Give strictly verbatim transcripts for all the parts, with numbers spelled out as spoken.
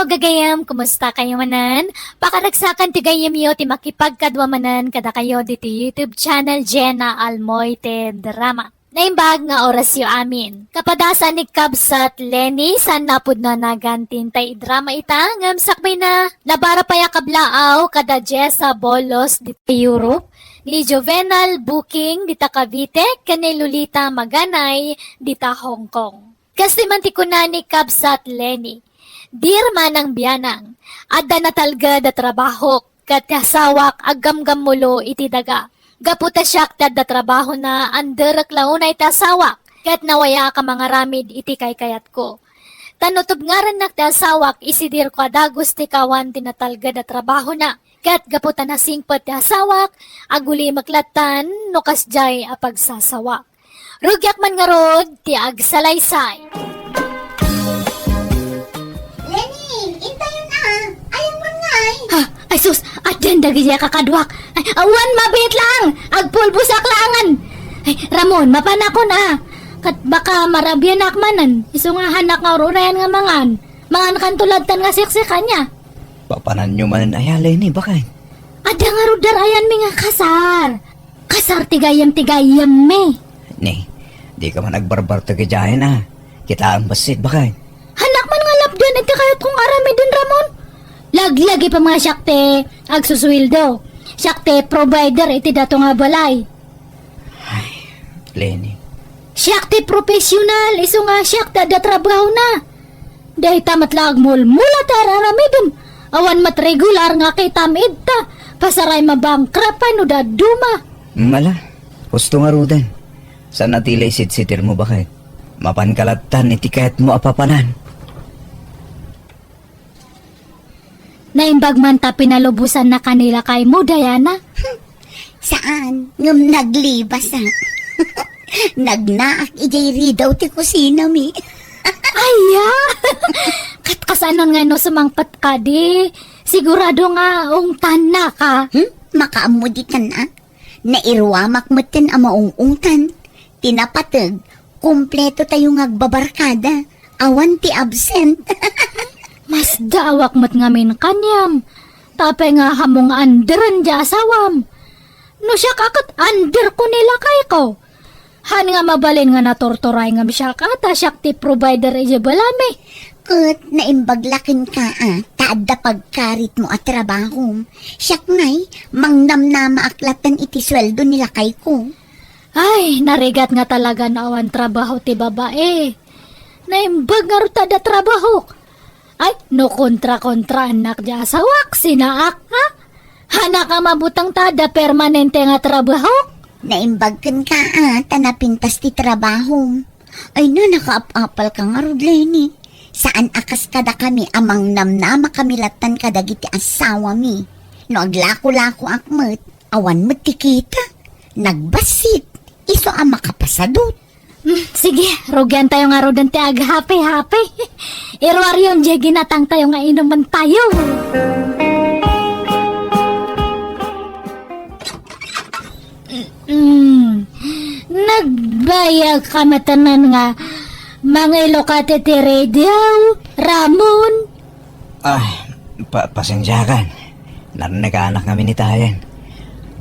Gagayam, kumusta kayo manen? Pakaragsakan ti gayyemyo ti makipagkadua manen kadakayo ditoy YouTube channel Jenna Almoite Drama. Naimbag nga orasyo amin. Kapadasan ni Kabsat Lenny, saan napudno a nagan ti intay idrama ita, ngem sakbayna, nabara pay a kablaaw kada Jessa Bolos ditoy Europe, ni Juvenal Booking dita Cavite, ken ni Lolita Maganay dita Hong Kong. Kas ti man ti kuna ni Kabsat Lenny, "Dear Manang Bianang, adda natalged a trabahok, ket ti asawak aggamgammulo iti daga. Gapu ta siak ti adda trabahona, anderek la unay ti asawak, ket nawayaak a mangaramid iti kaykayatko. Ta no tubngarennak ti asawak, isidirko a dagus ti kawan ti natalged a trabahona. Ket gapu ta nasingpet ti asawak, agulimek lattan no kasdiay a pagsasawak. Rugiak man ngarud ti agsalaysay." Lenny, intayon a. Ayan man ngay. Ha? Ay sus, addan dagiti a kakaduak. Ay, awan mabiit lang. Agpulbosak laangan. Ay, Ramon, mapanakon a. Ket baka marabianak manen. Isu nga hanak nga ur-urayan nga mangan. Mangan kanto lattan nga siksik ania. Papananyo manen aya, Lenny, baket? Adda ngarud dar-ayanmi nga kasar. Kasar ti gayyem ti gayyemmi. Ni, dika man agbarbartek idiayen a. Kitaem bassit, baket? Hanak man nga lapdan iti kayatko nga aramiden, Ramon. Laglagi pay nga siak ti agsusueldo. Siak ti provider iti dato nga balay. Ay, Lenny. Siak ti professional, isu nga siak ti adda trabahona. Dayta met la agmulmula ti ar-aramidem. Awan met regular nga kitam idta. Pasaray mabankrupt no dadduma. Mala, husto ngaruden. Saan a ti la isidsidirmo, baket? Mapanka lattan iti kayatmo a papanan. Naimbag man ta pinalubosannaka ni lakaymo, Diana? Saan, ngem naglibas a. Nagnaak idiay ridaw ti kusinami. Aya! Ket kasano nga no sumangpet kadi? Sigurado nga ungtannaka. Hmm? Makaammo ditan a? Nairuamak metten a maung-ungtan. Ti napateg, kumpleto tayo nga agbabarkada. Awan ti absent. Masdaawak met ngamin kaniam. Tapay nga hammong underen ti asawam. No siak a ket underko ni lakayko. Han nga mabalin nga naturturay ngem siak a, ta siak ti provider iti balami. Ket naimbag la kenka a, ta adda pagkaritmo a trabahom. Siak ngay, mangnamnamaak lattan iti sueldo ni lakayko. Ay, narigat nga talaga no awan trabaho ti babae. Naimbag ngarud ta adda trabahok. Ay, no kontra-kontraannak ti asawak, sinaak, ha? Hanak a mabuteng ta adda permanente nga trabahok? Naimbag kenka a, ta napintas ti trabahom. Ay na, nakaap-apalka ngarud, Lenny. Saan a kas kadakami a mangnamnamakami lattan kadagiti asawami. No aglako-lakoak met, awan met ti kita. Nagbassit. Isu a makapasadut. Hmm, sige, rugian tayo ngaruden ti aghappy-happy. Iruaryon diay ginatang tayo nga inumen tayo. Hmm, nagbayag ka matanan nga mangilo ka ti radio, Ramon. Ay, pa-, pasensiakan. Narnekanak ngamin itayen.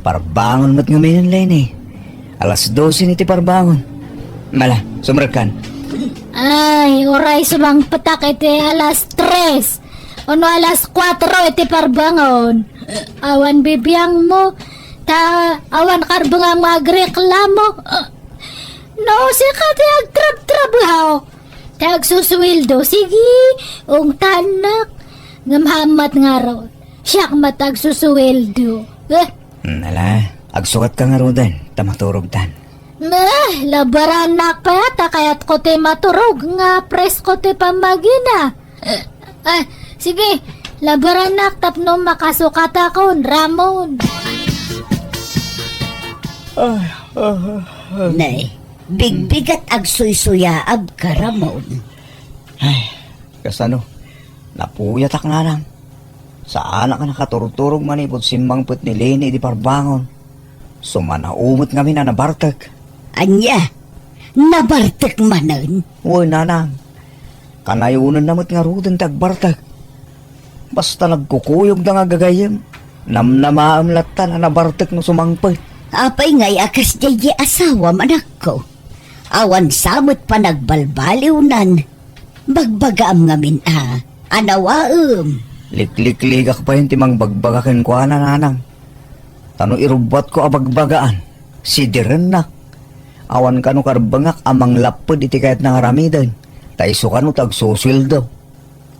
Parbangon met ngamin, Lenny. Alas dose ni ti parbangon. Mala, sumrekkan. Ay, uray sumangpetak iti alas tres. Ono alas kuatro iti parbangon. Awan bibiangmo. Ta awan karbengam nga agreklamo. No, sika ti agtrabtrabaho. Ta agsusueldo, sige, ungtannak. Ngem hammat ngarud, siak met agsusueldo. Eh. Hmm, ala, agsukatka ngaruden, ta maturogtan. Eh, labarannak pay, ta kayatko ti maturog, nga presko ti pammagina. Eh, ah, sige, labarannak tapno makasukatakon, Ramon. Ay, ah, ah, ah. Nay, bigbigat agsuysuyaabka, Ramon. Ay, kasano? Napuyatak, nanang. Saanak a nakaturturog manipud simmangpet ni Lenny di parbangon. Sumanaw met ngamin a nabartek. Ania? Nabartek manen? Wen, nanang. Kanayonenna met ngaruden ti agbartek. Basta nagkukuyogda nga gagayyem, namnamaem latta a nabartek no sumangpet. Apay ngay a kasdiay ti asawam, anakko? Awan sa met panagbalbaliwnan. Bagbagaam ngamin a, anawaem. Liklikligak pay ti mangbagbaga kenkuana, nanang. Ta no irubbuatko a bagbagaan, sidirennak. Awan kano karbengak a manglapped iti kayatna nga aramiden, ta isu kano ti agsusueldo.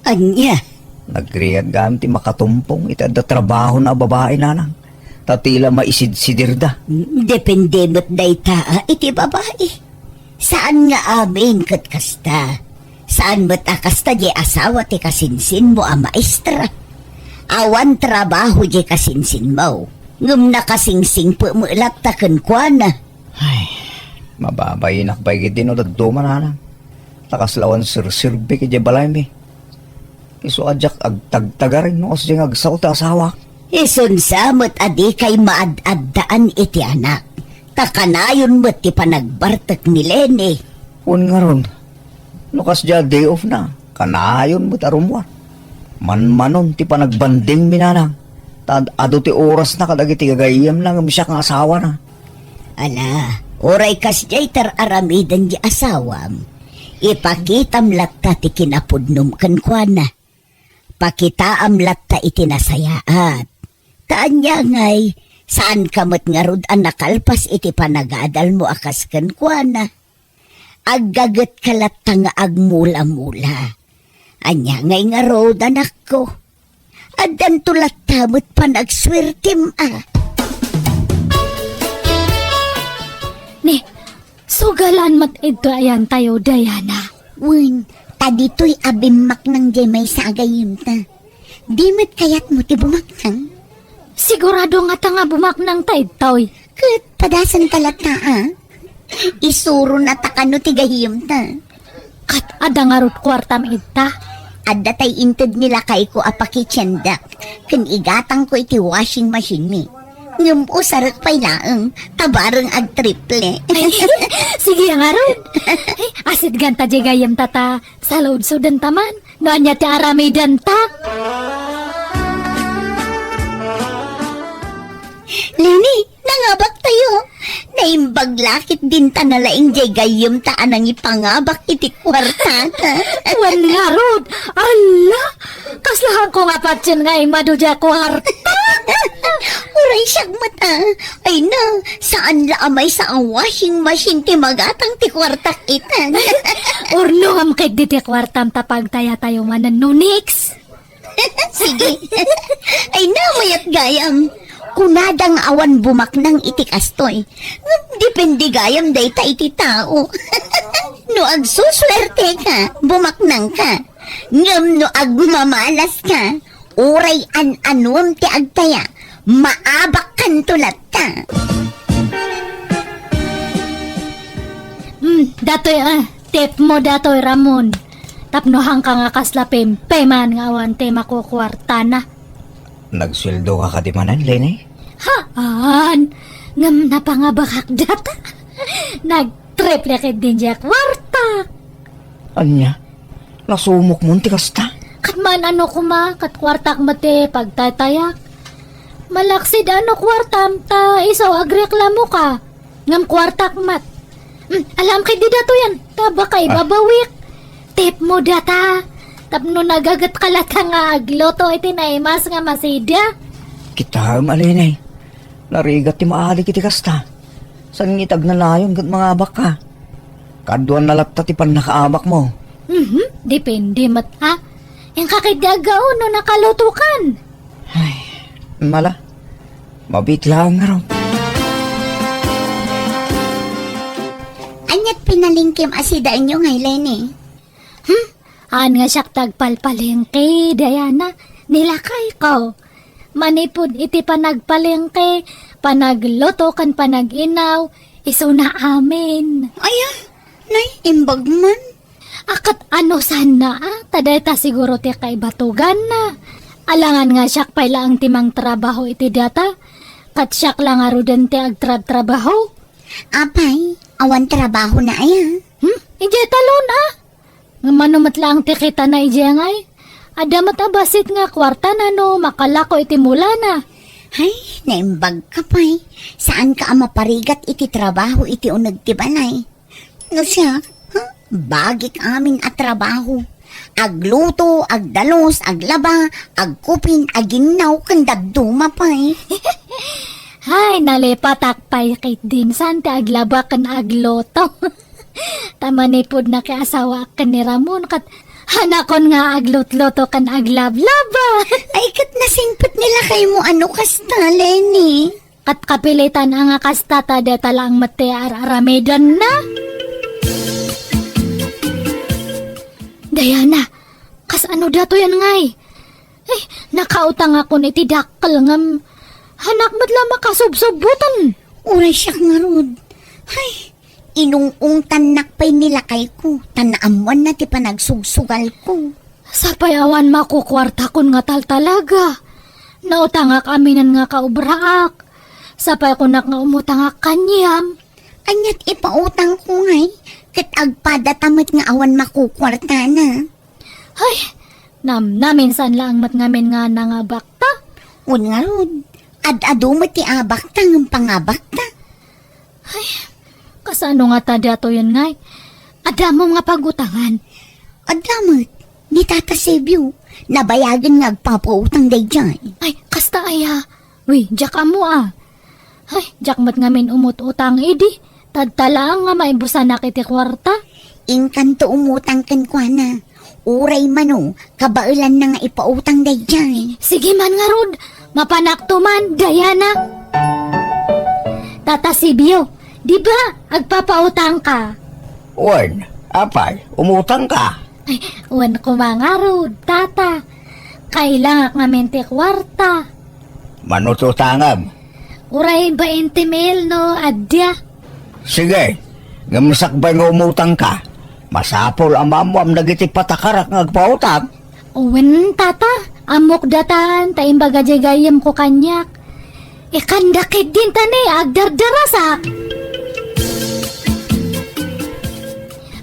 Ania? Nagrigat gayam ti makatumpong iti adda trabahona a babai, nanang, ta tila maisidsidirda. Depende met dayta iti babai. Saan nga amin ket kasta. Saan met a kasta diay asawa ti kasinsinmo a maestra. Awan trabaho diay kasinsinmo, ngem nakasingsingpet met latta kenkuana. Ay, mababainak pay ketdi no dadduma, nanang. Ta kasla awan serserbik idiay balaymi. Isu a diak agtagtagaring no kasdiay nga agsao ti asawak. Isunsa met a dikay maad-addaan iti anak, ta kanayon met ti panagbartek ni Leni. Wen ngarud, no kasdiay a day off na, kanayon met a rummuar. Manmanon ti panagbandingmi, nanang, ta ad-, adu ti orasna kadagiti gagayyemna ngem siak nga asawana. Ala, uray kasdiay ti ar-aramiden ti asawam, ipakitam latta ti kinapudnom kenkuana. Pakitaam latta iti nasayaat. Ta ania ngay, saanka met ngarud a nakalpas iti panagadalmo a kas kenkuana. Aggagetka latta nga agmula-mula. Ania ngay ngarud, anakko? Addanto latta met panagsuertem a. Ni, sugalan met idto ayantayo, Diana. Wen, ta ditoy a bimmaknang diay maysa a gayyemta. Di met kayatmo ti bumaknang? Sigurado ngata nga bumaknangta idtoy. Ket padasanta latta a. Isurona ta kano ti gayyemta. Ket adda ngarud kuartam idta? Adda tay inted ni lakayko a pakitiendak ken igatangko iti washing machine-mi. Ngem usarek pay laeng, ta bareng agtriple. Sige ngarud. Ay, asidganta diay gayyemta ta saludsodenta man no ania ti aramidenta. Leni, nangabaktayo. Naimbag la ketdin ta nalaing diay gayyemta a nangipangabak iti kuartata. Wen ngarud, ala, kasla haanko nga patien nga immadu diay kuarta. Uray siak met a. Ay na, saan la a maysa a washing machine ti magatang ti kuartak itan. Urnongam ketdi ti kuartam ta pagtayatayo manen no next. Sige. Ay na, mayat gayam. Kunada nga awan bumaknang iti kastoy. Ngem depende gayam dayta iti tao. No agsusuerteka, bumaknangka. Ngem no agmamalaska, uray an-anuem ti agtaya, maabakkanto latta. Hmm, datoy, ah, tip mo datoy, Ramon. Tapno haanka nga kasla pempeman nga awan ti makukuartana. Nagsueldoka kadi manen, Leni? Haan, ngem napangabakak data. Nagtriple ketdin diay kuarta. Ania? Nasumokmon ti kasta? Ket man-ano koma, ket kuartak met ti pagtaytayak. Malaksid a no kuartam ta isu agreklamoka. Ngem kuartak met. Hmm, alam ketdi datoyan, ta baka Ah. ibabawik. Tip mo data. Tapno nagagetka latta nga agluto iti naimas nga masida. Kitaem a, Leni. Narigat ti maalik iti kasta. Saan nga iti agnanayon ket mangabakka? Kaduana latta ti pannakaabakmo. Mhm, depende met, ha? Inka ketdi aggaon no nakalutokan. Ay, mala. Mabiit laeng ngarud. Aniat pinalengkem a sidaenyo ngay, Leni? Hmm? Haan nga siak ti agpalpalengke, Diana. Ni lakayko. Manipud iti panagpalengke, panagluto ken panag-inaw, isuna amin. Aya, nay, imbag man. A, ket ano sana, a? Ta dayta siguro ti kaibatuganna. Alangan nga siak pay laeng ti mangtrabaho iti data, ket siak la ngaruden ti agtrabtrabaho. Apay, awan trabahona aya? Hmm? Idiay talon, a? Ngem mano met laeng ti kitana idiay ngay? Adda met a bassit nga kuartana no makalako iti mulana. Ay, naimbagka pay. Saanka a maparigat iti trabaho iti uneg ti balay. No siak, ha? Bagik amin a trabaho. Agluto, agdalus, aglaba, agkupin, aginnaw, ken dadduma pay. Hay, nalipatak pay ketdin saan ti aglaba ken agluto. Ta manipud nakiasawaak ken ni Ramon, ket hanakon nga aglutluto ken aglablaba. Ay, ket nasingpet ni lakaymo a no kasta, Leni. Ket kapilitan a nga kasta ta deta laeng met ti ar-aramidenna. Diana, kasano datoyen ngay? Eh, nakautangakon iti dakkel ngem hanak met la makasubsubboten. Uray siak ngarud. Hay, inung-ungtannak pay ni lakayko, ta naammoanna ti panagsugsugalko. Sapay awan makukuartakon nga taltalaga. Nautangak aminen nga kaobraak. Sapay kunak nga umutangak kaniam. Aniat ipautangko ngay, ket agpadata met nga awan makukuartana. Hay, namnamin saan laeng met ngamin nga nangabakta. Wen ngarud, ad-adu met ti abakta ngem pangabakta. Ay, kasano ngata datoyen ngay? Adda mo nga pagutangan? Adda met, ni Tata Sebio, nabayagen nga agpapautang daydiay. Ay, kasta aya. Wi, diak ammo a. Ay, diak met ngamin umut-utang idi. Tadta laeng nga maibusanak iti kuarta. Inkanto umutang kenkuana. Uray mano, kabaelanna nga ipautang daydiay. Sige man ngarud, mapanakto man, Diana. Tata Sibio, di ba agpapautangka? Wen, apay, umutangka? Ay, wen koma ngarud, tata. Kailangak ngamin ti kuarta. Mano ti utangem? Uray bainte mil no adda. Sige, ngem sakbay nga umutangka, masapul a maammoam dagiti patakarak nga agpautang. Wen, tata, ammok datan, ta imbaga diay gayyemko kaniak. Ikanda ketdin ta ni agdardarasak.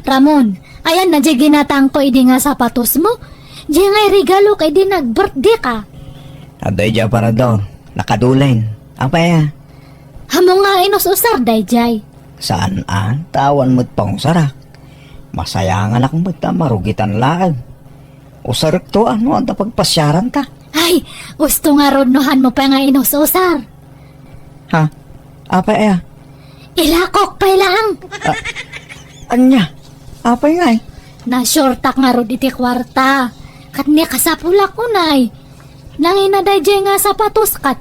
Ramon, ayanna diay ginatangko idi nga sapatosmo? Diay nga iregalok idi nag-birthday ka. Adda idiay aparador, nakadulen. Apay a? Ammok nga inus-usar daydiay. Saan a, ta awan met pangusarak. Masayanganak met ta marugitan laeng. Usarekto a no adda pagpasiaranta. Ay, usto ngarud no hanmo pay nga inus-usar. Ha? Apay aya? Ilakok pay laeng. Ah, ania? Apay ngay? Nasurtak ngarud iti kuarta. Ket ni kasapulak unay. Nangina daydiay nga sapatos ket.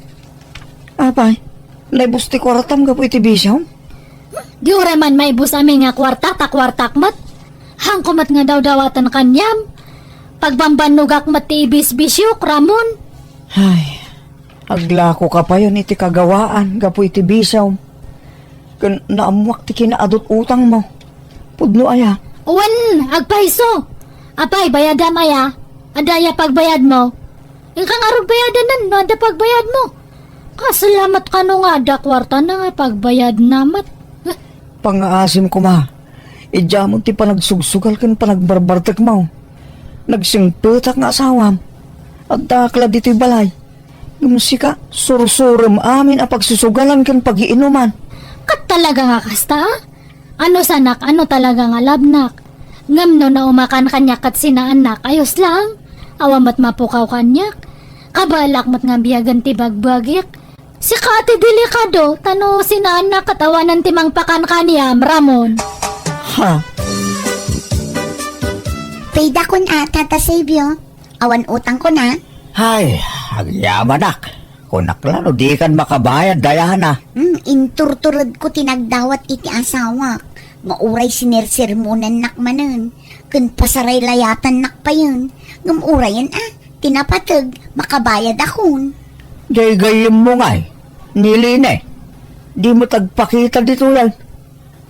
Apay, naibus ti kuartam gapu iti bisiom? Di uray man maibus amin nga kuarta ta kuartak met. Hanko met nga dawdawaten kaniam. Pagbambannogak met ti ibisbisiok, Ramon. Ay, aglakoka payen iti kagawaan gapu iti bisiom. Ken naammoak ti kinaadut-utangmo. Pudno aya? Wen, agpayso. Apay, bayadam aya? Adda aya pagbayadmo? Inka ngarud bayadanan no adda pagbayadmo. Kasla met kano nga adda kuartana nga pagbayadna met. Pangngaasim koma. Idiamon ti panagsugsugal ken panagbarbartekmo. Nagsingpetak nga asawam. Addaak la ditoy balay. Ngem sika, sursurem amin a pagsusugalan ken pagiinuman. Ket talaga nga kasta, a? Ano sanak, ano talaga nga labnak? Ngem no naumakan kaniak ket sinaannak, ayos lang. Awan met mapukaw kaniak. Kabaelak met nga biagen ti bagbagik. Sika ti delikado, ta no sinaannak ket awanen ti mangpakan kaniam, Ramon. Ha? Paydakon a, Tata Silvio. Awan utangkon a. Hay, agyamanak. Kunak la no dikan makabayad, Diana. Hmm, inturturedko ti nagdawat iti asawak. Nga uray sinirsermonannak manen, ken pasaraylayatannak payen. Ngem urayen a, ti napateg, makabayadakon. Diay gayyemmo ngay, ni Lene. Di met agpakita ditoyen.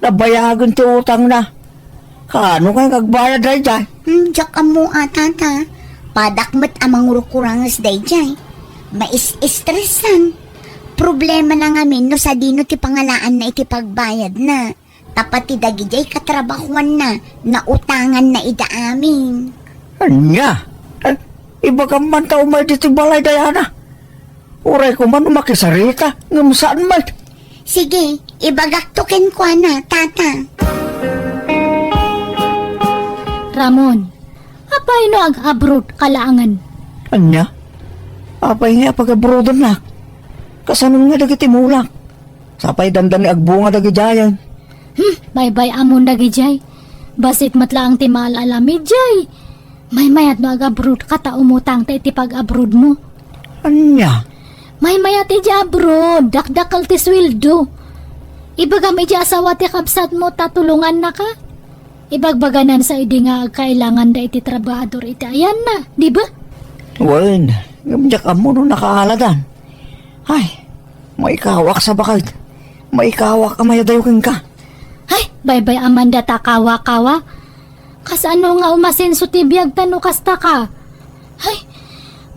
Nabayagen ti utangna. Kaano ngay nga agbayad daydiay? Hmm, diak ammo a, Tata. Padak met a mangurkuranges daydiay. Mais-estresan. Problemana ngamin no sadino ti pangalaanna iti pagbayadna. Ta pati dagidiay katrabahuanna, nautanganna ida amin. Ania? Eh, Ibagam man ta umay ditoy balay, Diana. Uray ko man no makisarita, ngem saan met. Sige, ibagakto kenkuana, Tata. Ramon, apay no ag-abroad ka laengen? Ania? Apay nga pag-abroadannak? Kasano nga dagiti mulak? Sapay dandani agbunga dagidiayen. Hmm, baybay-amon dagidiay. Bassit met laeng ti maal-alamiddiay. Maymayat no ag-abroadka ta umutangta iti pag-abroadmo. Ania? Maymayat idiay abroad, dakdakkel ti sueldo. Ibagam idiay asawa ti kabsatmo ta tulongannaka. Ibagbaganan sa idi nga agkailanganda iti trabahador iti ayanna, di ba? Wen, ngem diak ammo no nakaaladan. Ay, maikawak sa baket. Maikawak a mayadayo kenka. Ay, baybay-amanda ta kawa-kawa. Kasano nga umasenso ti biag ta no kasta ka? Ay,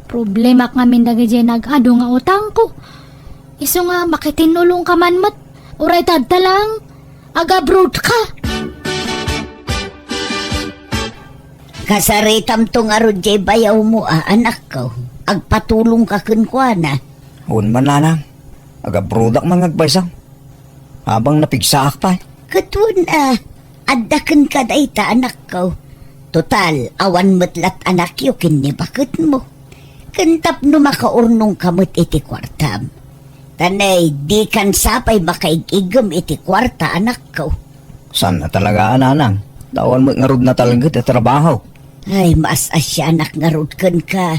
problemak ngamin dagidiay nag-adu nga utangko. Isu nga makitinnulongka man met. Uray ta adda laeng, ag-abroadka. Kasaritamto ngarud diay bayawmo a, anakko. Agpatulongka kenkuana. Wen man, nanang. Ag-abroadak man nga agbaysa. Habang napigsaak pay. Ket wen a, adda kenka dayta, anakko. Total, awan met lat anakyo ken ni baketmo. Ken tapno makaurnongka met iti kuartam. Ta nay, dikan sapay makaig-iggem iti kuarta, anakko. Saan a talaga, nanang. Ta awan met ngarud natalget a trabaho. Ay, maas-asianak ngarud kenka.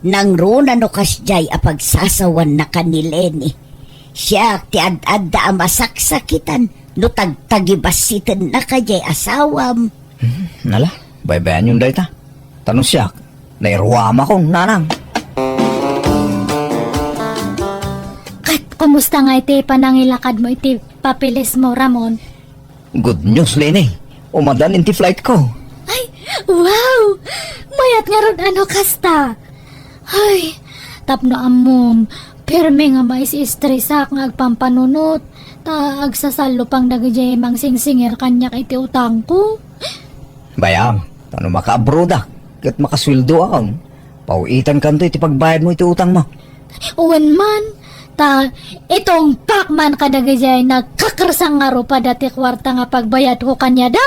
Nangruna no kasdiay a pagsasawannaka ni Leni. Siak ti ad-adda a masaksakitan no tagtagibassitennaka diay asawam. Hmm, nala, baybayanyon dayta. Ta no siak, nairuamakon, nanang. Ket kumusta nga iti panangilakadmo iti papilesmo, Ramon? Good news, Leni. Umadan iti flight ko. Ay, wow! Mayat ngarud a no kasta. Ay, tapno ammom, permi nga maisistresak nga agpampanunot, ta agsasallupang dagidiay mangsingsingir kaniak iti utangko. Bayam, ta no makaabroadak, ket makasueldoakon, paw-itankanto iti pagbayadmo iti utangmo. Wen man, ta itungpak man kadagidiay nagkakersang nga rupada ti kuarta nga pagbayadko kaniada.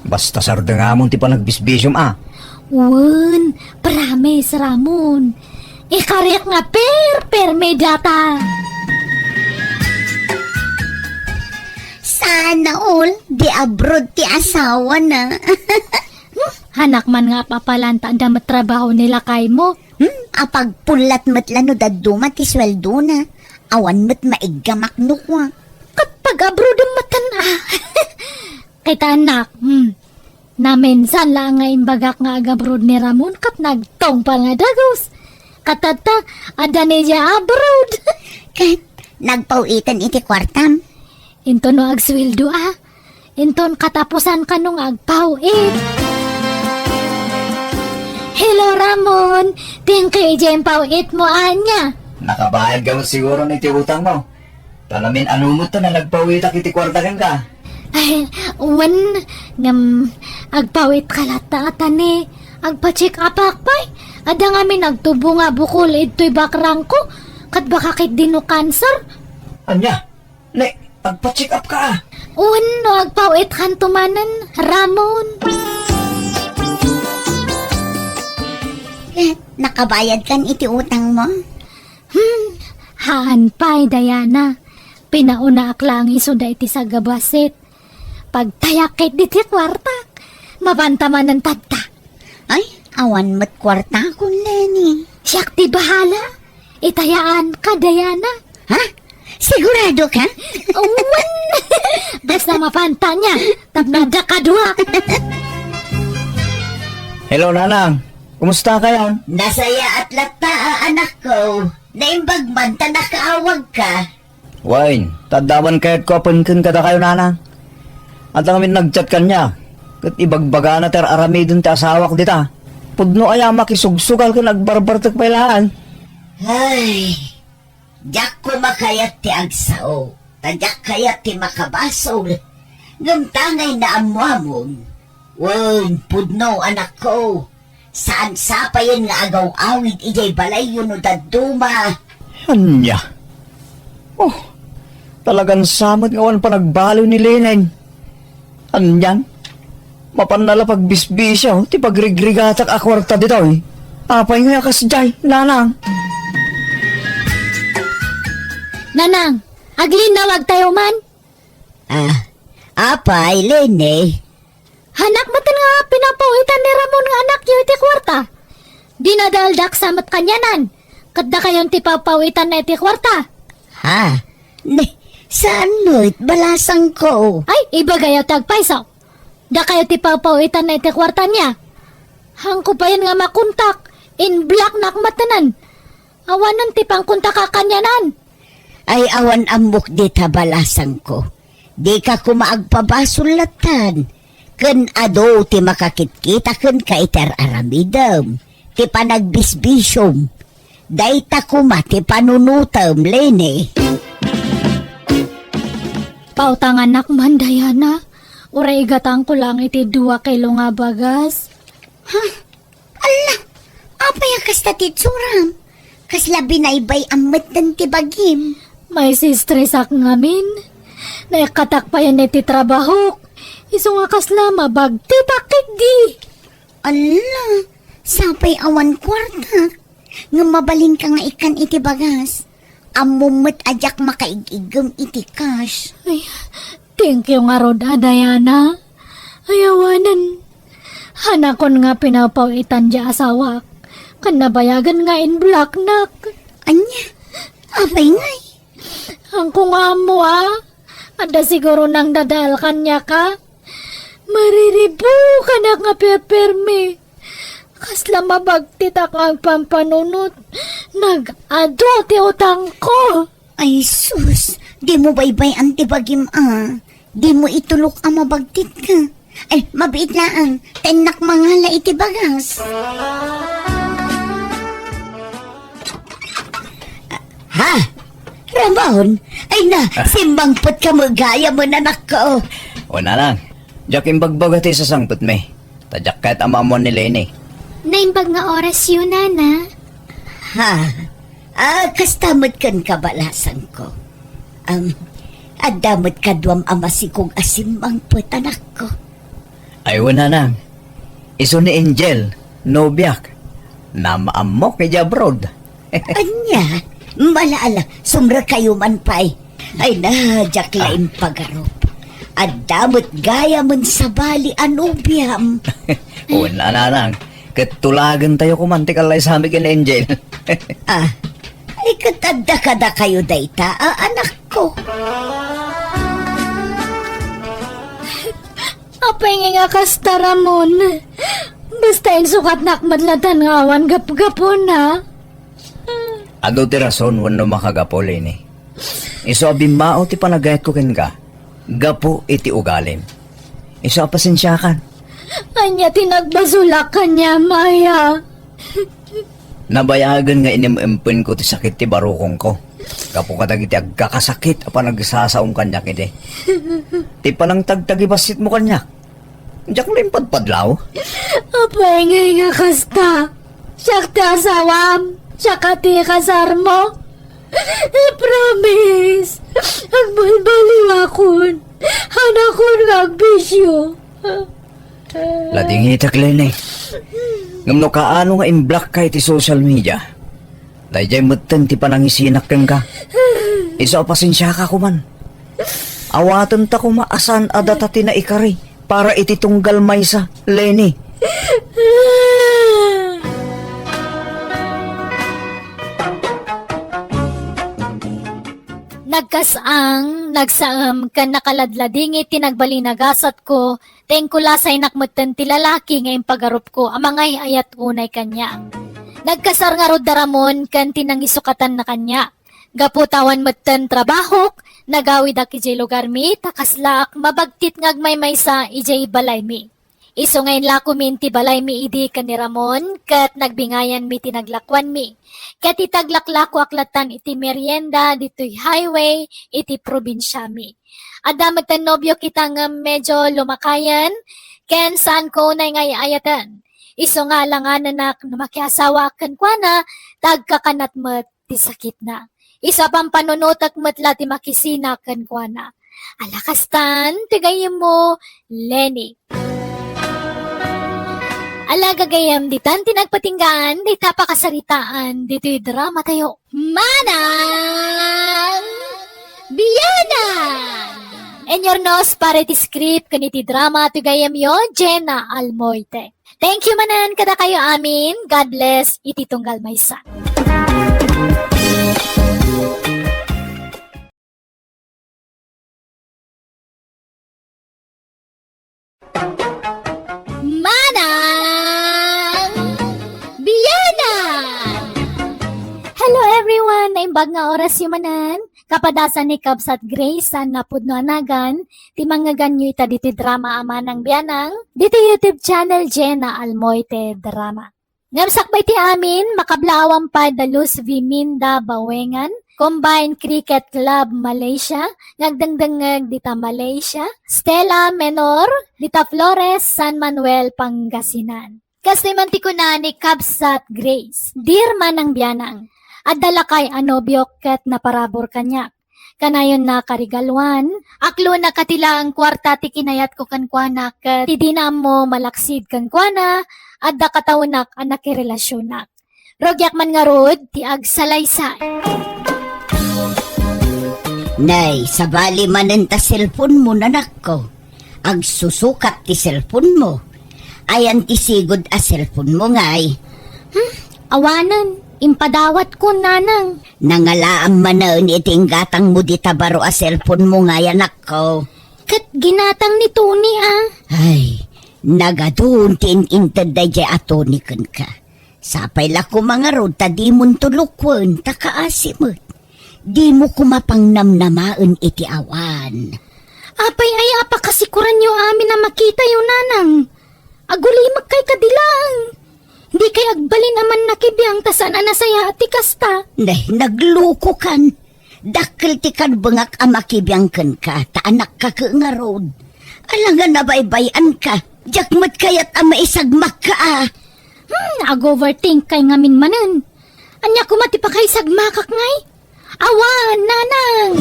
Basta sardengamon ti panagbisbisiom a. Wen, promise, Ramon. Ikariak nga per-, permi data. Sana all, di abroad ti asawana. Hmm, anak man nga apapalanta da met trabaho ni lakaymo. Hmm, apagpullat met la no dadduma ti sueldona. Awan met maiggamak no kua. Ket pag-abroad met a. Kita, anak, hmm. Naminsan la nga imbagak nga ag-abroad ni Ramon ket nagtungpal nga dagus. Ket tatta, adda ni dia abroad. Ket nagpaw-itan iti kuartam. Inton no agsueldo a. Inton katapusan kano nga agpaw-it. Hello, Ramon. Thank you, idiay impaw-itmo, ania. Nakabayad ka met siguro iti utangmo. Ta namin-ano met ta nga nagpaw-itak iti kuarta kenka. Ay, wen, ngem, agpaw-itka latta a ta ni, agpa-check-upak pay. Adda ngamin nagtubo nga bukol idtoy bakrangko, ket baka ketdi no cancer. Ania? Ne, agpa-check-up ka a. Wen, no agpaw-itkanto manen, Ramon. Eh, nakabayadkan iti utangmo? Hmm, haan pay, Diana. Pinaunaak laeng isuda iti sagabassit. Pagtayak ketdi ti kuartak, mapanta manen tatta. Ay, awan met kuartakon, Leni. Siak ti bahala. Itayaanka, Diana. Ha? Sigurado ka? Wen! Basta mapanta nia, tapno adda kaduak. Hello, Nanang. Kumusta kayon? Nasayaat latta a, anakko. Naimbag man ta nakaawagka. Wen, ta adda awan kayatko a penken kadakayo, Nanang. Adda ngamin nag-chat kaniak, ket ibagbagana ti ar-aramiden ti asawak dita. Pudno aya a makisugsugal ken agbarbartek pay laeng. Ay, diak koma kayat ti agsao, ta diak kayat ti makabasol. Ngem ta ngay naammoamon. Wen, pudno, anakko. Saan sapayen nga agaw-awid idiay balayyo no dadduma? Ania? Oh, talagan sa met nga awan panagbaliw ni Lene. Anian? Mapanna la pagbisbisio ti pagrigrigatak a kuarta ditoy. Apay nga a kasdiay, Nanang? Nanang, aglinnawagtayo man? Ah, apay, Lene? Hanak met nga pinapawitan ni Ramon nga anakyo iti kuarta. Dinadaldak sa met kanianan. Ket dakayon ti papawitanna iti kuarta. Ha? Ne, saan met, balasangko? Ay, ibagayo ti agpayso. Dakayo ti papawitanna iti kuarta niya. Hanko payen nga makontak, in-blocknak metten. Awanen ti pangkontakak kanianan. Ay, awan ammok dita, balasangko. Dika koma agpabasol lattan. Ken adu ti makakitkita kenka iti ar-aramidem, ti panagbisbisiom. Dayta koma ti panunotem, Lene. Pautangannak man, Diana. Uray igatangko lang iti dua kilo nga bagas. Ha? Alla, apay a kasta ti itsuram? Kasla binaybay-am metten ti bagim. Maisistresak ngamin. Naikkatak payen iti trabahok. Isu nga kasla mabagtitak ketdi. Alla, sapay awan kuartak. Ngem mabalinka nga ikkan iti bagas. Ammom met a diak makaig-iggem iti cash. Ay, thank you ngarud a, Diana. Ay, awanen. Hanakon nga pinapawitan ti asawak. Ken nabayagen nga in-blocknak. Ania? Apay ngay? Hanko nga ammo, a. Adda siguro nangdadael kaniak, a. Mariribukanak nga perpermi. Kasla mabagtitak nga agpampanunot. Nag-adu ti utangko. Ay sus, dimo baybay-an ti bagim, a. Dimo itulok a mabagtitka. Ay, mabiit laeng, ta innak mangala iti bagas. Ha? Ramon? Ay na, simmangpetka met gayam, anakko. O, Nanang, diak imbagbaga ti sasangpetmi. Ta diak ket ammoan ni Lene. Naimbag nga orasyo, Nana. Ha? Ah, kasta met kenka, balasangko. Am, adda met kaduam a masikog a simmangpet, anakko. Ay, wen, Nanang. Isu ni Angel, nobiak. Naam-ammok idiay abroad. Ania? Ala, ala, sumrekkayo man pay. Ay na, diak la impagarup. Adda met gayamen sabali a nobiam. Wen, Nanang. Ket tulagentayo koman ti kallaysami ken Angel. Ah, ay, ket adda kadakayo dayta, a, anakko. Apay ngay nga kasta, Ramon? Basta insukatnak met latta nga awan gapgapuna. Adu ti rason wenno makagapu, Lene. Isu a bimmao ti panagayatko kenka, gapu iti ugalim. Isu a pasensiakan. Ania ti nagbasolak kaniam, aya? Nabayagen nga inim-impenko ti sakit ti barukongko. Gapu kadagiti agkakasakit a panagsasaom kaniak idi. Ti panangtagtagibasitmo kaniak. Diak la impadpadlaw. Apay ngay nga kasta? Siak ti asawam? Siak ti kasarmo? I-promise, agbalbaliwakon. Hanakon nga agbisio. Ladingitek, Lene. Ngem no kaano nga imblockka iti social media, daydiay metten ti panangisinak kenka. Isu a pasensiaka koman. Awatenta koma a saan a data ti naikari para iti tunggal maysa, Lene. Nagkas-ang, nagsaem, ken nakaladladingit ti nagbalin a gasatko, ta inkulasaynak metten ti lalaki nga impagarupko a mangay-ayat unay kaniak. Nagkasar ngarud da Ramon ken ti nangisukatanna kaniak. Gapu ta awan metten trabahok, nagawidak idiay lugarmi ta kaslaak mabagtit nga agmaymaysa idiay balaymi. Isu nga inlakomi iti balaymi idi ken ni Ramon, ket nagbingayanmi ti naglakuanmi. Ket iti aglaklakoak lattan iti merienda ditoy highway iti probinsiami. Adda metten nobio kita ngem medio lumakayen, ken saanko unay nga ay-ayaten. Isu nga alanganenak no makiasawaak kenkuana, ta agkakanat met ti sakitna. Isu a pampanunotek met la ti makisina kenkuana. Ala kastan, ti gayyemmo, Leni. Ala gagayyem, ditan ti nagpatinggaan, dita pakasaritaan, ditoy drama tayo. Manang Bianang! Inyurnos para iti script ken iti drama ti gayyemyo, Jenna Almoite. Thank you manen kadakayo amin. God bless iti tunggal maysa. Manang Bianang! Hello everyone! Naimbag nga orasyo manen. Kapadasan ni Kabsat Grace saan napudno a nagan, ti mangngeganyo ita ditoy drama a Manang Bianang, ditoy YouTube channel Jenna Almoite Drama. Ngem sakbay ti amin, makablaawan pay da Luz V Minda Bawengan, Combined Cricket Club Malaysia, nga agdengdengngeg dita Malaysia, Stella Menor, dita Flores, San Manuel, Pangasinan. Kastoy man ti kuna ni Kabsat Grace, Dear Manang Bianang, adda lakay a nobiok ket naparabur kaniak. Kanayonna karigaluan, aklonak a ti laeng kuarta ti kinayatko kenkuana ket ti dina ammo malaksid kenkuana, adda kataonak a nakirelasionak. Rugiak man ngarud ti agsalaysay. Nay, sabali manen ta cellphone mo, nanakko. Agsusukat ti cellphone mo. Ayan ti sigud a cellphone mo, ngay? Hmm, awanen, impadawatko, nanang. Nangalaam manen iti inggatang mo dita baro a cellphone mo, ngay, anakko. Ket ginatang ni Tony, a. Ay, nagadun ti in-inted daydiay a Tony kenka. Sapay la koma ngarud ta dimon tulokwen ta kaasi met. Dimo koma pangnamnamaen iti awan. Apay aya a pakasikuranyo amin a makitayo, nanang? Agulimek kay kadi laeng. Dikay agbalin a mannakibiang ta saan a nasayaat ti kasta. Nay, naglukokan. Dakkel ti karbengak a makibiang kenka, ta anakka ket ngarud. Alangan a baybay-anka, diak met kayat a maisagmakka a. Hmm, ag-overthink kay ngamin manen. Ania koma ti pakaisagmakak ngay? Awan, nanang!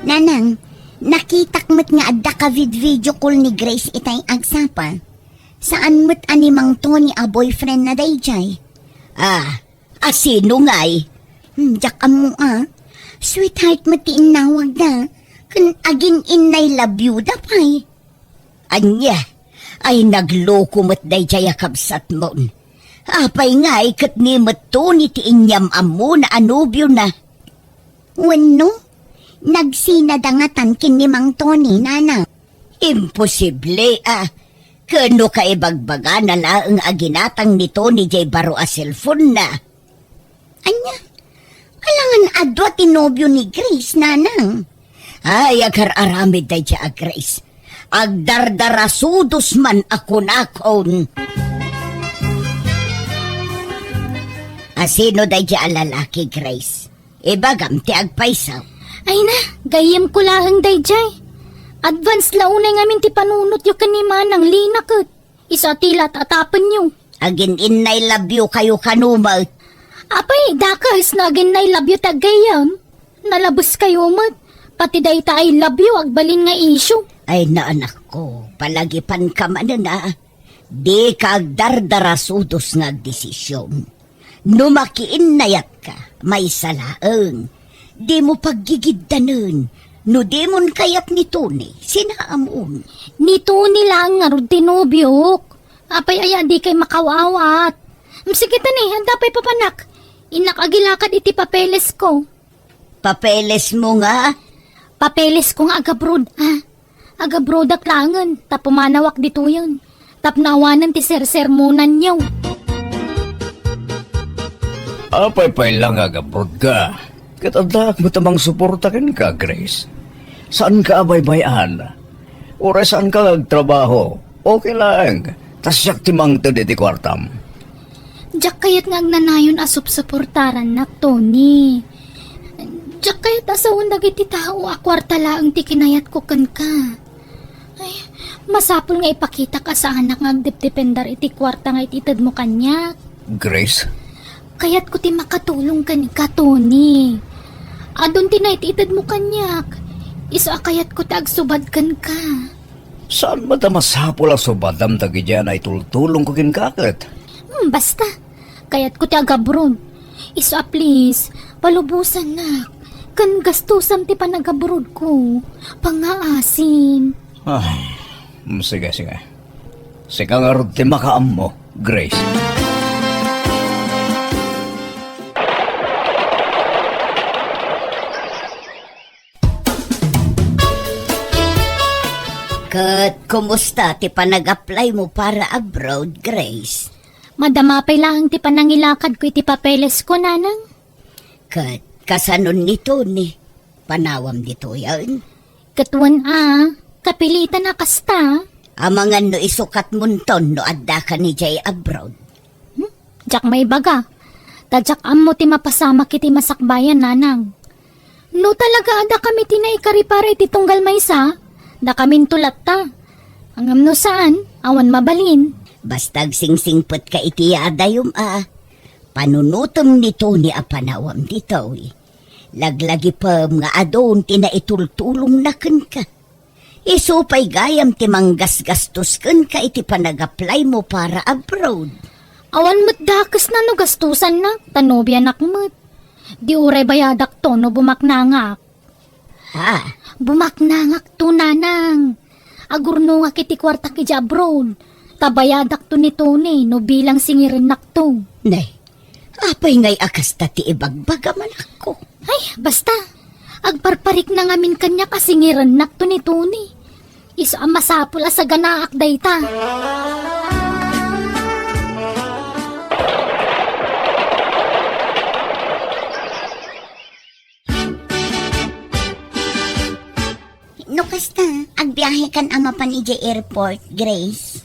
Nanang, nakitak met nga adda ka vid-video call ni Grace itay agsapa. Saan met a ni Mang Tony a boyfriend na daydiay? Ah, a sino ngay? Hmm, diak ammo a. Sweetheart met ti innawagda. Ken agin-innay love you da pay. Ania? Ay, nagloko met daydiay a kabsatmon. Apay ngay ket ni met Tony ti inyam-ammona a nobiona? Wenno, nagsinada ngatan ken ni Mang Tony, nana? Imposible a. Ken no kaibagbagana laeng a ginatang ni Tony jay baro a cellphone-na. Ania? Alangan adua ti nobio ni Grace, nanang. Ay, agar-aramid daydiay a Grace. Agdardarasudos man a kunakon. A sino daydiay a lalaki, Grace? Ibagam ti agpayso. Ay na, gayyemko laeng daydiay. Advance la unay ngamin ti panunotyo ken ni Manang Lina ket. Isu a ti la at-atapenyo. Agin-innay love you kayo kano met. Apay, dakes no agin-innay love you ti aggayyem. Nalabes kayo met. Pati dayta I love you, agbalin nga issue. Ay, naanakko, palagipanka manen a. Dika agdardarasudos nga agdesisyon. No makiinnayatka, maysa laeng. Dimo paggigiddanen. No dimon kayat ni Tony, sinaamon. Ni Tony laeng ngarud ti nobiok. Apay aya a dikay makaw-awat? Mm, sige ta ni, adda pay papanak. Innak agilakad iti papelesko. Papelesmo nga? Papelesko nga agabroad, a. Agabroadak laengen, ta pumanawak ditoyen. Tapno awanen ti sersermonanyo. Apay pay la nga agabroadka? Ket addaak met a mangsuporta kenka, Grace. Saanka a baybay-an. Uray saanka nga agtrabaho, okay laeng. Ta siak ti mangted iti kuartam. Diak kayat nga agnanayon a supsuportarannak, Tony. Diak kayat a sawen dagiti tao a kuarta laeng ti kinayatko kenka. Ay, Masapul nga ipakitak a saanak nga agdepdependar iti kuarta nga ititedmo kaniak. Grace? Kayatko ti makatulong kenka, Tony. Adun ti naititedmo kaniak. Isu a kayatko ti agsubad kenka. Saan met a masapul a subadam dagiti a naitultulongko kenka ket? Hmm, basta. Kayatko ti agabroad. Isu a please, palubosannak. Ken gastusam ti panagabroadko. Pangngaasim. Ay, mm, sige, sige. Sika ngarud ti makaammo, Grace. Ket kumusta ti panag-apply mo para abroad, Grace? Madama pay laeng ti panangilakadko iti papeles ko, Nanang. Ket kasanon ni Tony? Panawam ditoyen? Ket wen a, kapilitan a kasta. Amangan no isukatmonton no addaka idiay abroad. Hmm? Diak maibaga. Ta diak ammo ti mapasamak iti masakbayan, Nanang. No talaga adda kami ti naikari para iti tunggal maysa, dakaminto latta. Ngem no saan, awan mabalin. Basta agsingsingpet ka iti yaadayum a panunotem ni Tony a panawam ditoy. Laglagipem nga adun ti naitultulongna kenka. Isu pay gayam ti manggasgastos kenka iti panag-apply mo para abroad. Awan met dakesna no gastusanna, ta nobianak met. Di uray bayadakto no bumaknangak. Ha? Bumaknangakto, Nanang. Agurnongak iti kuartak idiay abroad. Ta bayadakto ni Tony no bilang singirennakto. Nay, apay ngay a kasta ti ibagbaga, manakko? Ay, basta. Agparparikna ngamin kaniak a singirennakto ni Tony. Isu a masapul a saganaak dayta. No kasta, agbiahekan a mapan idiay airport, Grace?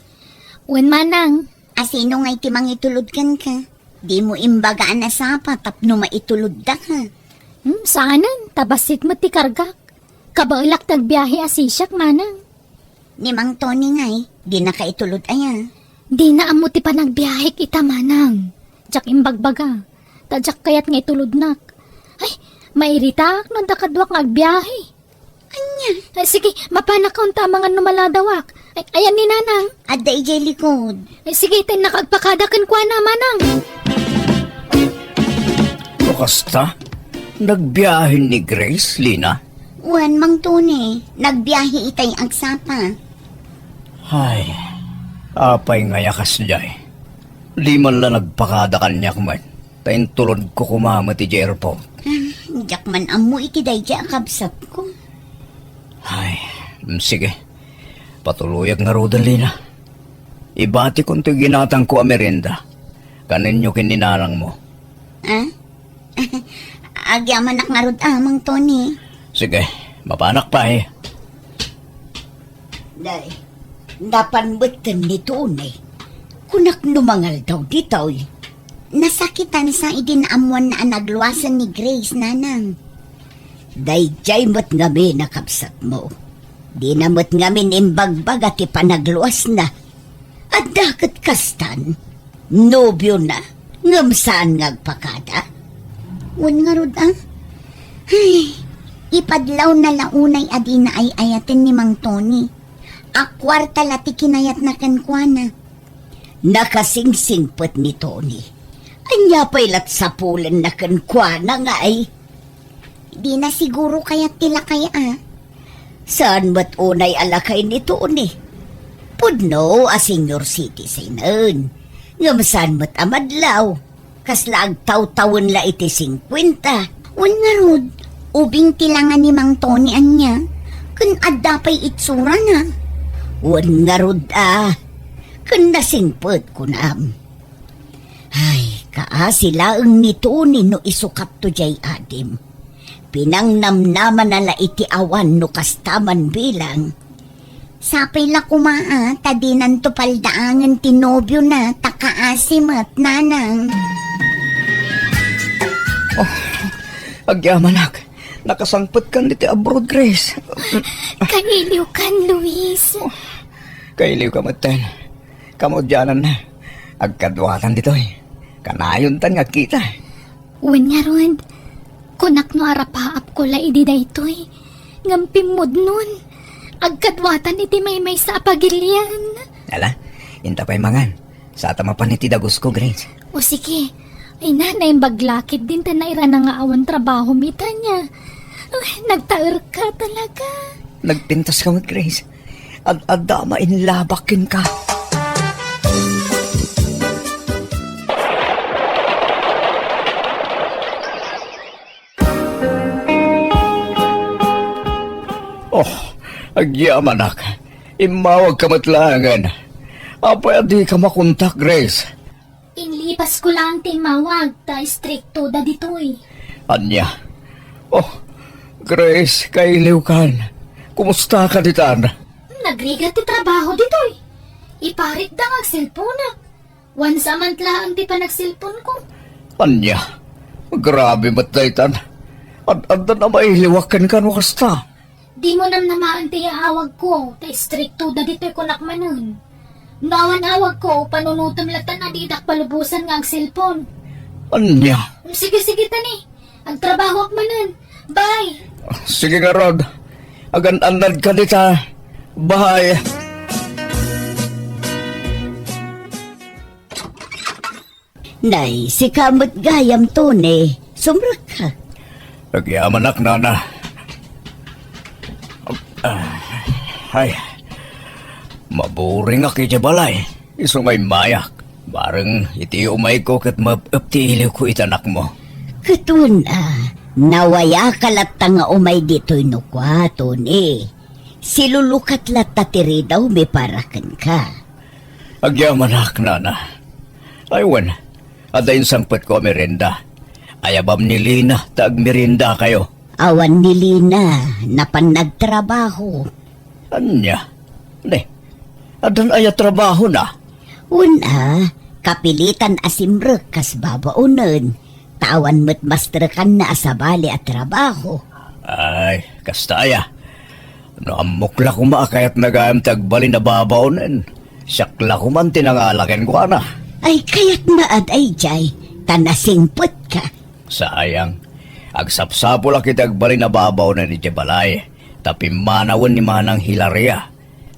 Wen, Manang. A sino ngay ti mangitulod kenka? Dimo imbaga a nasapa tapno maitulodda ka. Hmm, saanen, ta bassit met ti kargak. Kabaelak ti agbiahe a sisiak, Manang. Ni Mang Tony ngay, dinaka itulod aya? Dina ammo ti panagbiahek ita, Manang. Diak imbagbaga. Ta diak kayat nga itulodnak. Ay, mairitaak no adda kaduak nga agbiahe. Ania? Ay, sige, mapanak unta amangan no maladawak. Ay, ayan ni Nanang. Adda idiay likod. Ay, sige, ta innaka agpakada kenkuana, Manang. O kasta, nagbiahe ni Grace, Lina? Wen, Mang Tony, nagbiahe itay agsapa. Ay, apay ngay a kasdiay? Di man la nagpakada kaniak met, ta intulodko koma met idiay airport. Ah, diak man ammo iti daydiay a kabsatko. Ay, mm, sige. Patuloyak ngaruden, Lina. Ibatikon toy ginatangko a merienda. Kanenyo ken ni nanangmo. Ah? Agyamanak ngarud a, Mang Tony. Sige, mapanak pay. Day, napan metten ni Tony. Kunak no mangaldaw ditoy. Nasakitansa idi naammoanna a nagluasen ni Grace, Nanang. Daydiay met ngamin a kabsatmo. Dina met ngamin imbagbaga ti panagluasna. Adda ket kastan. Nobiona, ngem saan nga agpakada? Wen ngarud, a? Ay, ipadlawna la unay a dina ay-ayaten ni Mang Tony. A kuarta la ti kinayatna kenkuana. Nakasingsingpet ni Tony. Ania pay lat sapulenna kenkuana ngay? Dina siguro kayat ti lakay a. Saan met unay a lakay ni Tony? Pudno a senior citizen. Ngem saan met a madlaw? Kasla agtawtawen la iti singkuenta. Wen ngarud, ubing ti langa ni Mang Tony ania? Ken adda pay itsurana? Wen ngarud a. Ken nasingpet kunam. Ay, kaasi laeng ni Tony no isukatto diay adim. Pinangnamnamana la iti awan no kasta man bilang. Sapay la koma a, ta dinanto paldaangen ti nobiona, ta kaasi met, Nanang. Oh, agyamanak. Nakasangpetkan iti abroad, Grace. Kailiwkan, Luis. Kailiwka metten. Kamaudiananna, agkaduatan ditoy. Kanayontan nga agkita. Wen ngarud, kunak no arapaapko la idi daytoy. Ngem pimmudnon, agkaduatan iti maymaysa a pagilian. Ala, inta pay mangan. Sata mapan iti dagusko, Grace. O sige. Ay, nanay, baglakit din ta nairana nga awan trabahom itana. Ay, nagtaerka talaga. Nagpintaska met, Grace. Ad-adda a mainlabak kenka. Oh, agyamanak. Immawagka met laengen. Apay a dika makontak, Grace? Inlipasko laeng ti immawag ta istrikto da ditoy. Ania? Oh, Grace, kailiwkan. Kumustaka ditan? Nagrigat ti trabaho ditoy. Iparitda nga agselponak. Once a month laeng ti panagselponko. Ania? Grabe met daytan. Ad-addan a mailiwak kenka no kasta. Dimo namnamaen ti yaawagko, ta istrikto da ditoy kunak manen. No awan awagko, panunotem latta a didak palubosan nga agselpon. Ania? Sige, sige, tani. Agtrabahoak manen. Bye! Sige ngarud. Agan-annadka dita. Bye! Nay, sika met gayam, Tony. Sumrekka. Agyamanak, nana. Ah, ay, maburingak iti balay. Isu nga immayak. Bareng iti umayko ket maep-ep ti iliwko iti anakmo. Ket wen a, nawayaka latta nga umay ditoy no kua, Tony. Silulukat latta ti ridawmi para kenka. Agyamanak, nana. Ay wen, adda insangpetko a merienda. Ayabam ni Lina ta agmeriendakayo. Awan ni Lina, napan nagtrabaho. Ania? Ne, addan aya trabahona? Wen a, kapilitan a simrek kas babaonen. Ta awan met mastrekanna a sabali a trabaho. Ay, kasta aya. No ammok la koma a kayatna gayam ti agbalin a babaonen, siak la koman ti nangala kenkuana. Ay, kayatna a daydiay, ta nasingpetka. Sayang. Agsapsapulak iti agbalin a babaonen idiay balay, ta pimmanawen ni Manang Hilaria.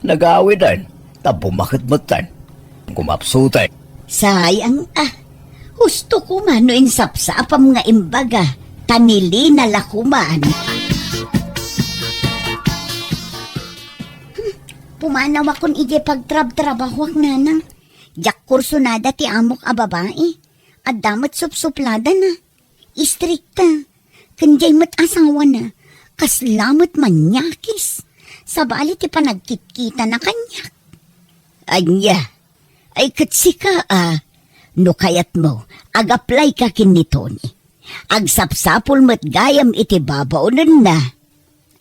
Nagawiden, ta bumaket metten. Kumapsutay. Sayang a. Husto koma no insapsapam nga imbaga, ta ni Lina la koman. Hmm, pumanawakon idiay pagtrabtrabahoak, nanang. Diak kursunada ti amok a babai. Adda met supsupladana. Istrikta. Ken diay met asawana, kasla met maniakis. Sabali ti panagkitkitana kaniak. Ania? Ay, ket sika a, no kayatmo, ag-apply ka ken ni Tony. Agsapsapul met gayam iti babaonenna.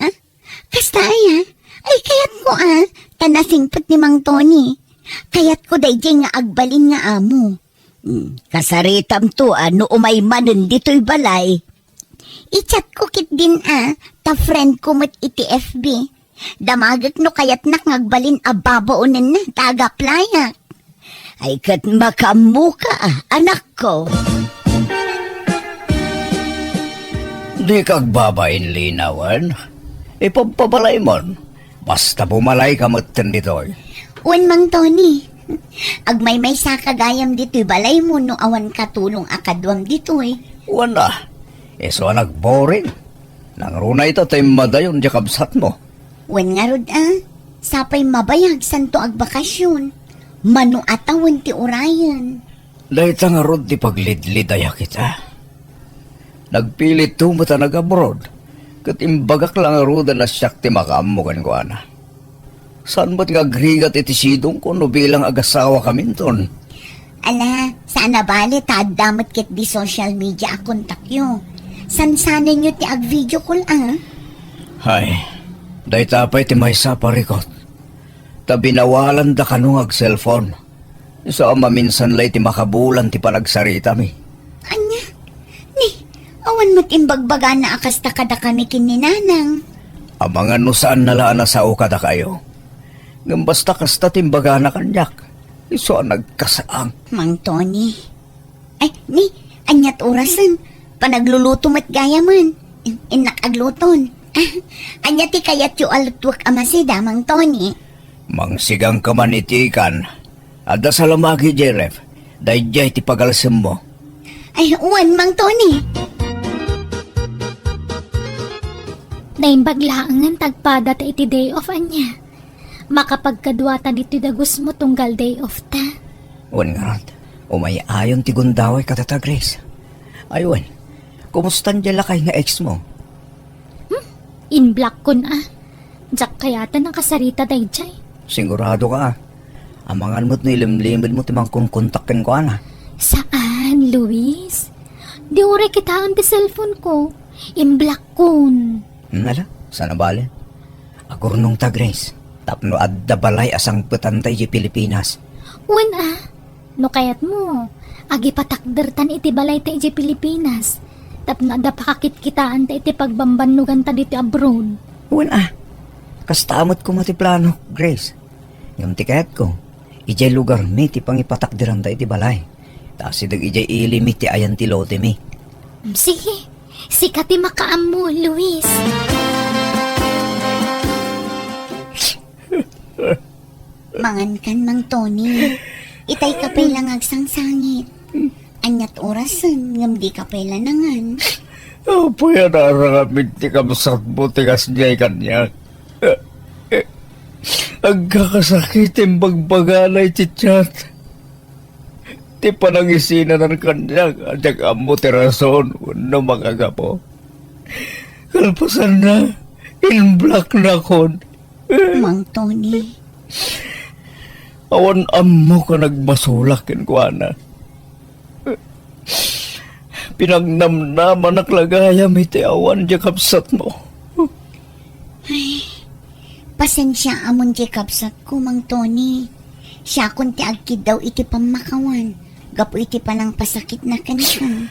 Ah? Kasta aya? Ay, kayatko a, ta nasingpet ni Mang Tony. Kayatko daydiay nga agbalin nga amo. Hmm, kasaritamto a no umay manen ditoy balay. I-chatko ketdin a, ta friendko met iti F B. Damagek no kayatnak nga agbalin a babaonenna ta ag-applyak. Ay, ket makaammoka a, anakko. Dika agbabain, Lina, wen? Ipabpabalaymon. Basta bumalayka metten ditoy. Wen, Mang Tony. Agmaymaysaka gayam ditoy balaymo no awan katulong a kaduam ditoy. Wen a, isu a nagboring. Nangruna ita ta immadayon diay kabsatmo. Wen ngarud a, sapay mabayag santo agbakasyon. Mano a tawen ti urayen. Dayta ngarud ti paglidlidayak ita. Nagpilitto met a nag-abroad, ket imbagak la ngaruden a siak ti makaammo kenkuana. Saan met nga agrigat iti sidongko no bilang agasawakaminton? Ala, saan a bale ta adda met ketdi social media a kontakyo. Sansanenyo ti ag-video call a? Hay, dayta pay ti maysa a parikut. Ta binawalanda kano nga ag-cellphone. Isu a maminsan la iti makabulan ti panagsaritami. Ania? Ni, awan met imbagbagana a kasta kadakami ken ni Nanang. Amangan no saanna la a nasao kadakayo. Ngem basta kasta ti imbagana kaniak, isu a nagkasaang. Mang Tony. Ay, ni, aniat orasen? Panagluluto met gayamen. In-, innak agluton. Ania ti kayatyo a lutwek a masida, Mang Tony? Mangsigangka man iti ikan. Adda salamagi, Jeref. Daydiay ti pagalsemmo. Ay, wen, Mang Tony. Naimbag laengen ti agpada ta iti day off ania. Makapagkadua ta ditoy dagusmo tunggal day off ta. Wen ngarud, umay-ayon ti gundaway kadata, Grace. Ay wen, kumusta diay lakay nga ex mo? Hmm? In block kon a. Diak kayat a nakasarita daydiay. Sigurado ka a. Amangan met no ilimlimedmo ti mangkonkontak kenkuana. Saan, Luis. Di uray kitaen ti cellphone ko. In block kon. Hmm, ala, saan a bale. Agurnong ta, Grace, tapno adda balay a sangpetan ta idiay Pilipinas. Wen a, no kayatmo, agipatakder tan iti balay ta idiay Pilipinas, tapno adda pakakitkitaan ta iti pagbambannogan ta ditoy abroad. Wen a, kasta met koma ti plano, Grace. Ngem ti kayatko, idiay lugarmi ti pangipatakderan ta iti balay. Ta asideg idiay ilimi ti ayan ti lotemi. Sige, sika ti makaammo, Luis. Mangankan, Mang Tony. Itay ka pay la nga agsangsangit. Aniat orasen, ngem di ka pay la nangan. Apay a naaramid ti kabsatmo ti kasdiay kaniak? Agkakasakit ti imbagbaga iti chat. Ti panangisina nan kaniak a diak ammo ti rason wenno makagapu. Kalpasanna, in-block nakon. Mang Tony. Awan ammok a nagbasolak kenkuana. Pinangnamnamanak la gayam iti awan diay kabsatmo. Ay, pasensiaamon diay kabsatko, Mang Tony. Siakon ti agkiddaw iti pammakawan gapu iti panangpasakitna kenka.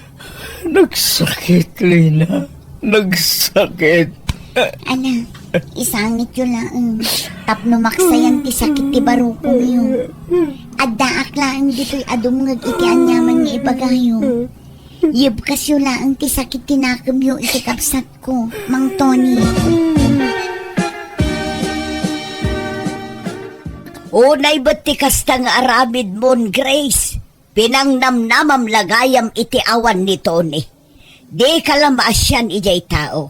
Nagsakit, Lina. Nagsakit. Ala, isangityo laeng tapno maksayan ti sakit ti barukongyo. Addaak laeng ditoy a dumngeg iti aniaman nga ibagayo. Yebkasyo laeng ti sakit ti nakemyo iti kabsatko, Mang Tony. Unay met ti kasta nga aramidmon, Grace. Pinangnamnamam la gayam iti awan ni Tony. Dika la maasian idiay tao.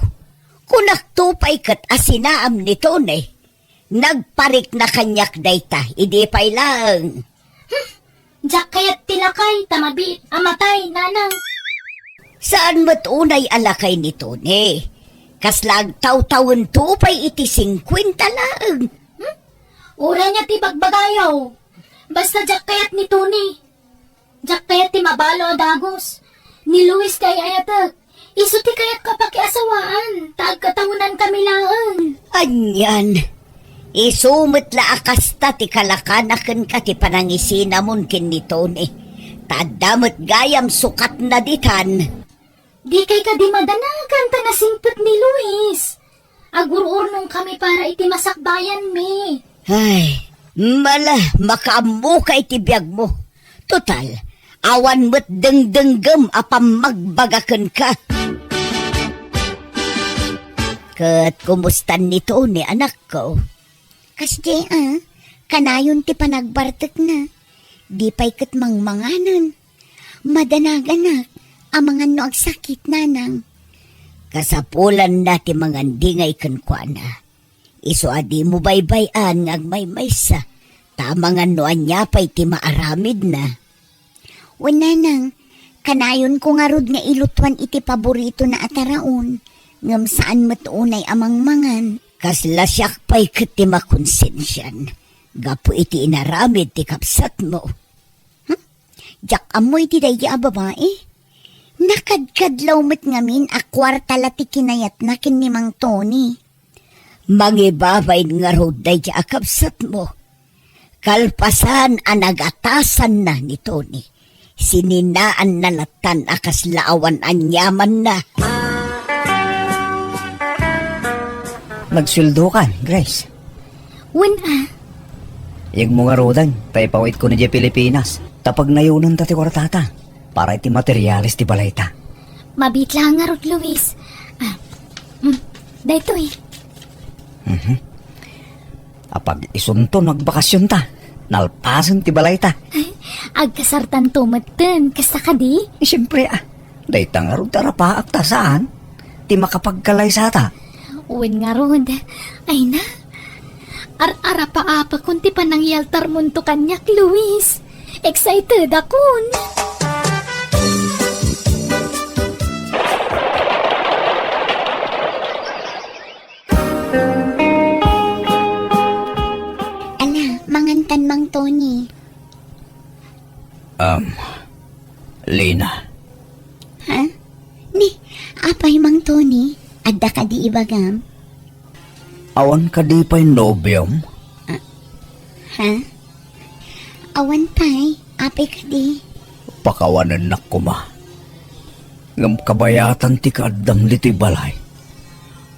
Kunakto pay ket a sinaam ni Tony. Nagparikna kaniak dayta, idi pay laeng. Hmm, diak kayat ti lakay, ta mabiit a matay, nanang. Saan met unay a lakay ni Tony? Kasla agtawtawento pay iti singkuenta laeng. Hmm? Uray nia ti bagbagayo. Basta diak kayat ni Tony. Diak kayat ti mabalo a dagus. Ni Luis ti ay-ayatek. Isu ti kayatko a pakiasawaan, ta agkatawenankami laeng. Anian, isu met la a kasta ti kalakana kenka ti panangisinamon ken ni Tony. Ta adda met gayam sukatna ditan. Dikay kadi madanagan ta nasingpet ni Luis. Agur-urnongkami para iti masakbayanmi. Ay, mala, makaammoka iti biagmo. Total, awan met dengdenggem a pammagbaga kenka. Ket kumustan ni Tony, anakko? Kasdi a, kanayon ti panagbartekna. Di pay ket mangmanganen. Madanaganak, amangan no agsakit, nanang. Kasapulanna ti mangandingay kenkuana. Isu a dimo baybay-an nga agmaymaysa, ta amangan no ania pay ti maaramidna. Wen, nanang, kanayonko ngarud nga ilutuan iti paboritona a taraon, ngem saan met unay a mangmangan. Kasla siak pay ket ti makonsensian gapu iti inaramid ti kabsatmo. Hmm? Diak ammo iti daydi a babai. Nakadkadlaw met ngamin a kuarta la ti kinayatna ken ni Mang Tony. Mangibabain ngarud daydi a kabsatmo. Kalpasan a nagatasanna ni Tony, sininaanna lattan a kasla awan aniamanna. Nagsueldokan, Grace? Wen a, Yegmo ngaruden ta ipawitko idiay Pilipinas ta pagnayonenta ti kuartata para iti materiales ti balayta. Mabiit laeng ngarud, Luis. Ah, mm, daytoy. Mhm. Apag isunto no agbakasionta, nalpasen ti balayta. Ay, agkasartanto metten, kasta kadi? Siempre, ah. Dayta ngarud ti arapaak ta saan ti makapagkalaysata. Wen ngarud. Ay na. Ar-arapaapakon ti panangyaltarmonto kaniak, Luis. Excited akon. Ala, mangantan, Mang Tony. Um, Lina. Ha? Ni, apay, Mang Tony? Adda kadi ibagam? Awan kadi pay nobiom? Ah, ha? Awan pay, apay kadi? Pakawanennak koma. Ngem kabayatan ti kaaddam ditoy balay.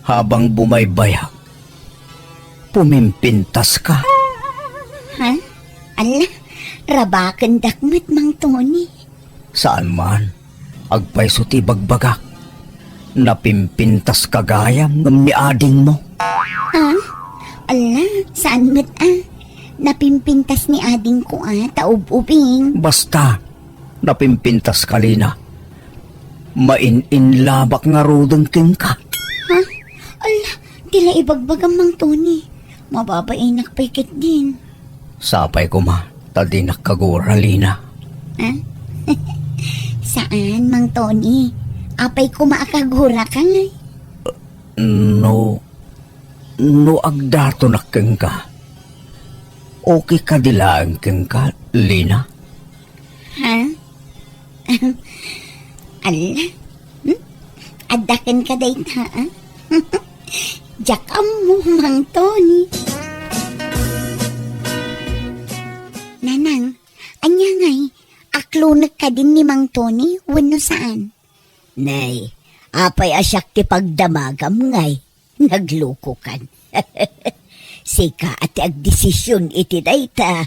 Habang bumaybayak, pumimpintaska. Ha? Ala, rabakendak met, Mang Tony. Saan man, agpayso ti ibagbagak. Napimpintaska gayam ngem ni adingmo. Ha? Ala, saan met a. Napimpintas ni adingko a, ta ub-ubing. Basta, napimpintaska, Lina. Main-inlabak ngaruden kenka. Ha? Ala, ti la ibagbagam, Mang Tony. Mababainak pay ketdin. Sapay koma, ta dinak kagura, Lina. Ha? Saan, Mang Tony. Apay koma a kaguraka ngay? No, no agdatonak kenka, okay kadi laeng kenka, Lina? Ha? Ala? Hmm? Adda kenka dayta, a? Diak ammo, Mang Tony. Nanang, ania ngay, aklonek kadin ni Mang Tony wenno saan? Nay, apay a siak ti pagdamagam ngay? Naglukokan. Sika a ti agdesision iti dayta.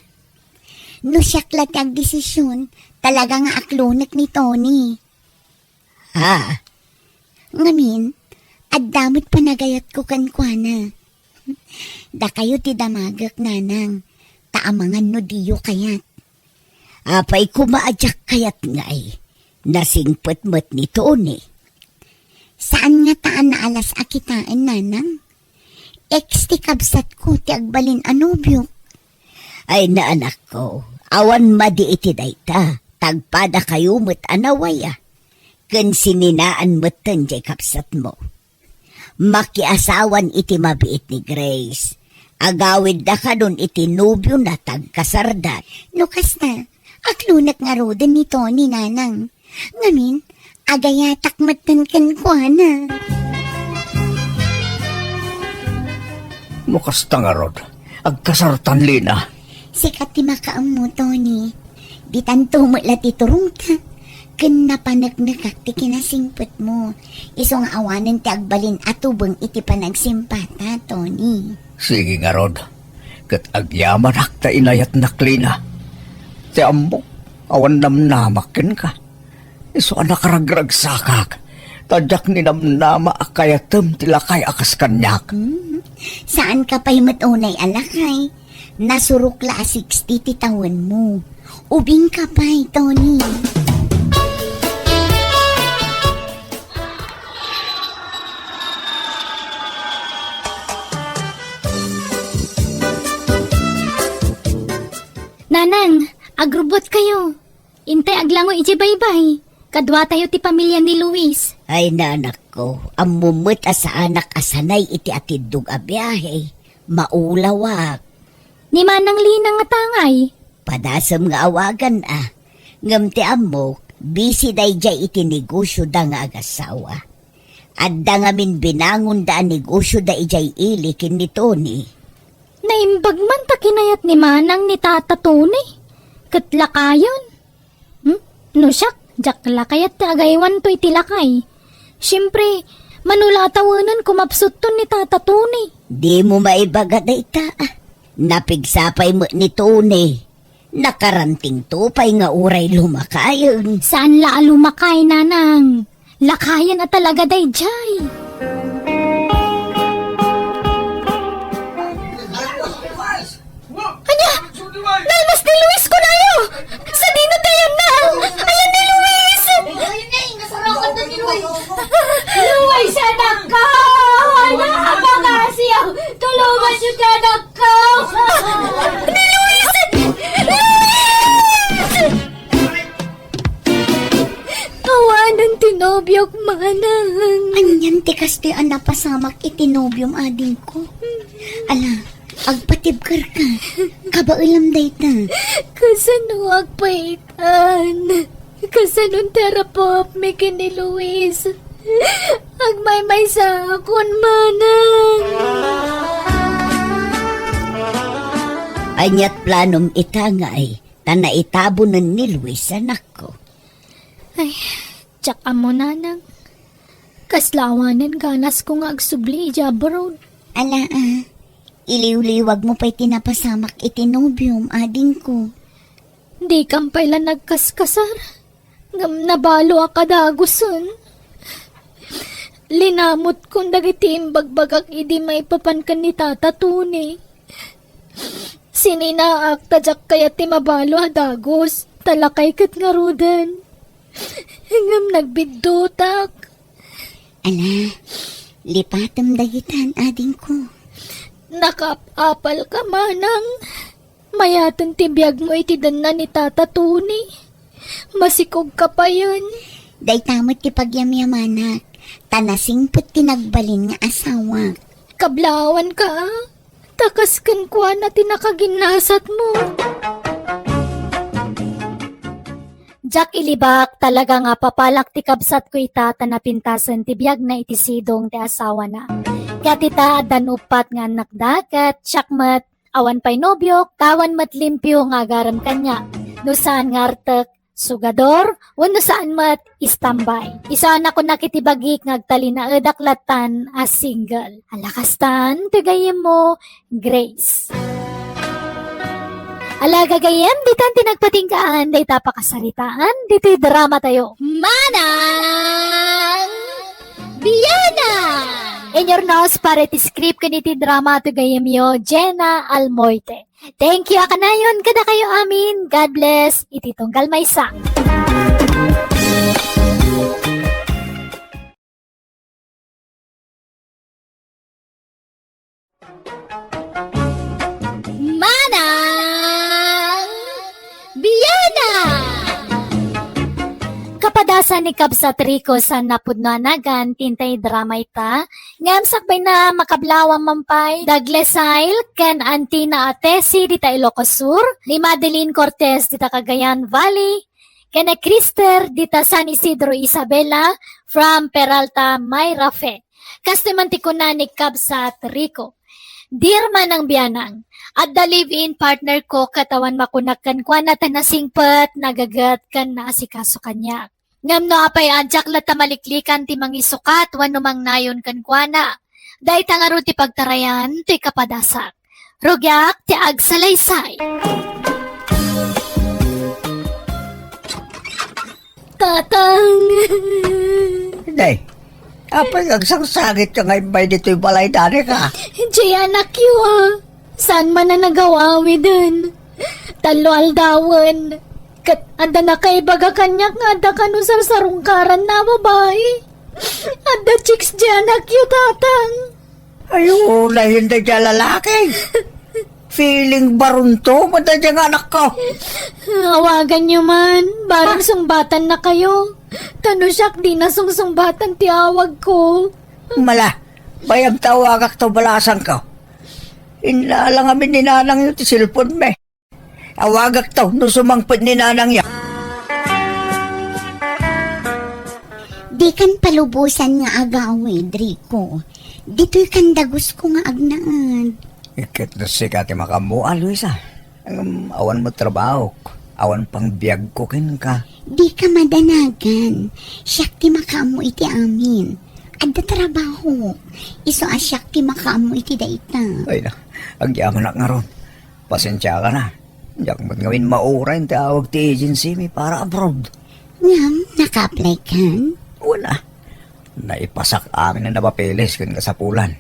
No siak la ti agdesision, talaga nga aklonek ni Tony. Ha? Ngamin, adda met panagayatko kenkuana. Dakayo ti damagek, Nanang, ta amangan no diyo kayat. Apay koma a diak kayat ngay, nasingpet met ni Tony. Saan ngata a naalas a kitaen, Nanang? Ex ti kabsatko ti agbalin a nobiok. Ay, anakko, awan madi iti dayta, tagpadakayo met a nawaya. Ken sininaan metten diay kabsatmo. Makiasawan iti mabiit ni Grace. Agawidda kadon iti nobiona ta agkasarda. No kasta, aklonek ngaruden ni Tony, Nanang. Ngamin, agayatak metten kenkuana. No kasta ngarud, agkasartan, Lina. Sika ti makaammo, Tony. Ditanto met la ti turongta, ken napaneknekak ti kinasingpetmo. Isu nga awanen ti agbalin a tubeng iti panagsimpata, Tony. Sige ngarud, ket agyamanak ta inayatnak, Lina. Ti ammok, awan namnamak kenka. Isu a nakaragragsakak, ta diak ninamnama a kayatem ti lakay a kas kaniak. Hmm, saanka pay met unay a lakay. Nasurok la a sixty ti tawenmo. Ubingka pay, Tony. Nanang, agrubbuatkayo. Intay aglangoy idiay baybay. Kaduatayo ti pamilia ni Luis. Ay, anakko, ammom met a saanak a sanay iti atiddog a biahe. Maulawak. Ni Manang Lina ngata ngay? Padasem nga awagan a. Ngem ti ammok, busy daydiay iti negosyoda nga agassawa. Adda ngamin binangonda a negosyoda idiay ili ken ni Tony. Naimbag man ta kinayat ni Manang ni Tata Tony. Ket lakayen. Hmm? No siak, diak la kayat ti agaywanto iti lakay. Siempre, mano la a tawengen kumapsutton ni Tata Tony. Dimo maibaga dayta, a. Napigsa pay met ni Tony. Nakarantingto pay nga uray lumakayen. Saan la a lumakay, Nanang? Lakayen a talaga daydiay. Ania? Nalmas ni Luis kunayo! Sadino ti ayanna? Ayan ni Luis! Luis, anak ko! Anak, pangasiw! Tulungan niyo ti anak ko! Ni Luis! Luis! Awanen ti nobiok, Manang. Anian ti kastoy a napasamak iti nobiom, adingko? Ala, agpatibkerka. Kabaelam dayta. Kasano agpaitan? Kasano ti arapupmi ken ni Luis? Agmaymaysaakon, Manang. Aniat planom ita, ngay, ta naitabonen ni Luis, anakko? Ay, diak ammo, Nanang. Kasla awanen ganasko nga agsubli idiay abroad. Ala, a, iliwliwagmo pay ti napasamak iti nobiom, adingko. Dikam pay la nagkaskasar, ngem nabaloak a dagusen. Linamutkon dagiti imbagbagak idi maipapan ken ni Tata Tony. Sininaak ta diak kayat ti mabalo a dagus, ta lakay ket ngaruden. Ngem nagbiddutak. Ala, lipatem dagitan, adingko. Nakaap-apalka, Manang. Mayaten ti biagmo iti denna ni Tata Tony. Masikogka payen. Dayta met ti pagyamyamanak, ta nasingpet ti nagbalin nga asawak. Kablawanka, a? Ta kas kenkuana ti nakaginnasatmo. Diak ilibak, talaga nga apapalak ti kabsatko ita ta napintasen ti biagna iti sidong ti asawana. Ket ita, addan uppat nga annakda, ket siak met, awan pay nobiok, ta awan met limpio nga agarem kaniak. No saan nga artek, sugador, wenno saan met, istambay. Isu a nakunak iti bagik nga agtalinaedak lattan a single. Ala kastan, ti gayyemmo, Grace. Ala, gagayyem, ditan ti nagpatinggaan dayta pakasaritaan ditoy dramatayo. Manang Bianang! In your nose, para iti script ken iti drama ti gayyemyo, Jenna Almoite. Thank you a kanayon kadakayo amin. God bless. Iti tunggal maysa. Manang Bianang! Kapadasan ni Kabsat Rico, saan napudno a nagan ti intay drama ita, ngem sakbayna, makablawam man pay da Glesail ken Antina a Tessie dita Ilocos Sur, ni Madeline Cortez dita Cagayan Valley, ken ni Krister dita San Isidro Isabela from Peralta, Mayrafe. Kastoy man ti kuna ni Kabsat Rico, "Dear Manang Bianang, adda live-in partner ko ket awan makunak kenkuana ta nasingpet, nagaget, ken naasikaso kaniak. Ngem no apay a diak latta maliklikan ti mangisukat wenno mangnayon kenkuana, dayta ngarud ti pagtarayan toy kapadasak. Rugiak ti agsalaysay." Tatang! Day, apay nga agsangsangit ka nga imbay ditoy balay, Danica? Jay, anakyo, a. Saan man a nagaw-awiden. Tallo aldawen. Ket adda nakaibaga kaniak nga adda kano sarsarungkaran a babai. Adda chicks jay anakyo, Tatang. Ay, unay, hindi dyan lalaki. Feeling barunto, madadya nga anak ko. Awagan niyo man. Barang sungbatan na kayo. Ta no siak, di na sungsungbatan ti awag ko. Mala, bayam ta awagak to balasan ko. Inla lang amin ni nanang yun ti cellphone me. Awagak to, no sumangpet ni nanang ya. Dikan palubosan nga agawid, Rico. Ditoy kan dagus ko nga agnaed. Ket no sika ti makaammo, a, Luisa. Ngem awan met trabahok, awan pang biag ko kenka. Dika madanagan. Siak ti makaammo iti amin. Adda trabaho. Isu a siak ti makaammo iti dayta. Ay na, agyamanak ngarud. Pasensiakan a. Diak met ngamin mauray ti awag ti agency mi para abroad. Ngem, naka-apply kan? Wen a. Naipasak amin a napapeles ken kasapulan.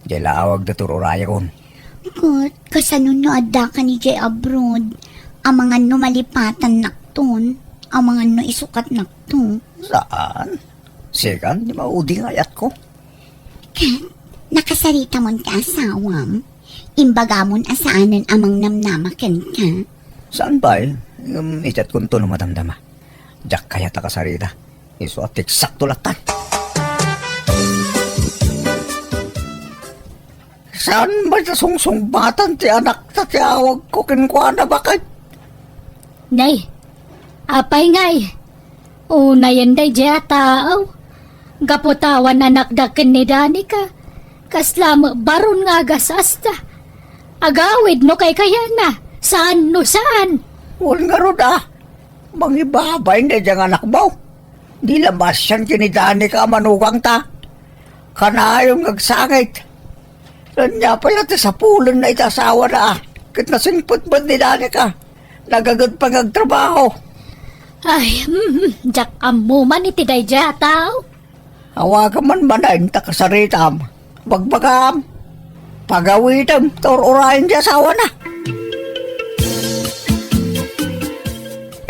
Diay la awag da tur urayakon. Ket, kasano no adda kan idiay abroad? Amangan no malipatannakton? Amangan no isukatnakto? Saan? Sikan, di maudi nga ayatko. Ket, nakasaritamon ti asawam? Imbagamon a saanen a mangnamnama kenka? Saan pay? Ngem itedkonto no madamdama. Diak kayat a kasarita. Isu a tiksakto lattan. Saan met a sungsungbatan ti anakta ti awagko kenkuana, baket? Nay, apay ngay? Unayen daydiay a tao. Gapu ta awan anakda ken ni Danica, kasla met baron nga agasasta. Agawid no kaykayatna, saan no saan. Wen ngarud a, mangibabain daydiay nga anakmo. Di la masian ken ni Danica a manugangta. Kanayon nga agsangit. Ania pay la ti sapulenna iti asawana a ket nasingpet met ni Danica. Nagaged pay nga agtrabaho. Ay, mm, diak ammo man iti daydiay a tao. Awagam man manen ta kasaritam. Bagbagam. Pagawidem ta ur-urayen ti asawana.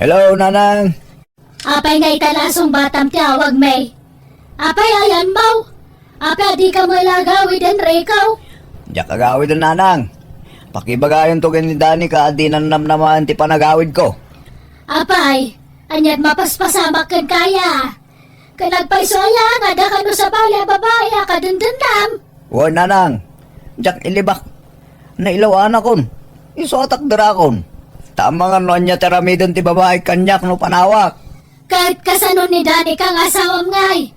Hello, Nanang. Apay nga ita la a sungbatam ti awagmi? Apay ayanmo? Apay a dikam la agawiden, Rico? Diak agawiden, Nanang. Pakibagayonto ken ni Danica a dinan namnamaen ti panagawidko. Apay, ania't mapaspasamak kenka aya? Ket nagpayso aya nga adda kano sabali a babai a kadendennam? Wen, Nanang. Diak ilibak. Nailaw a anakon. Isu a takderakon. Ta amangan no ania ti aramiden ti babai kaniak no panawak. Ket kasano ni Danica nga asawam ngay?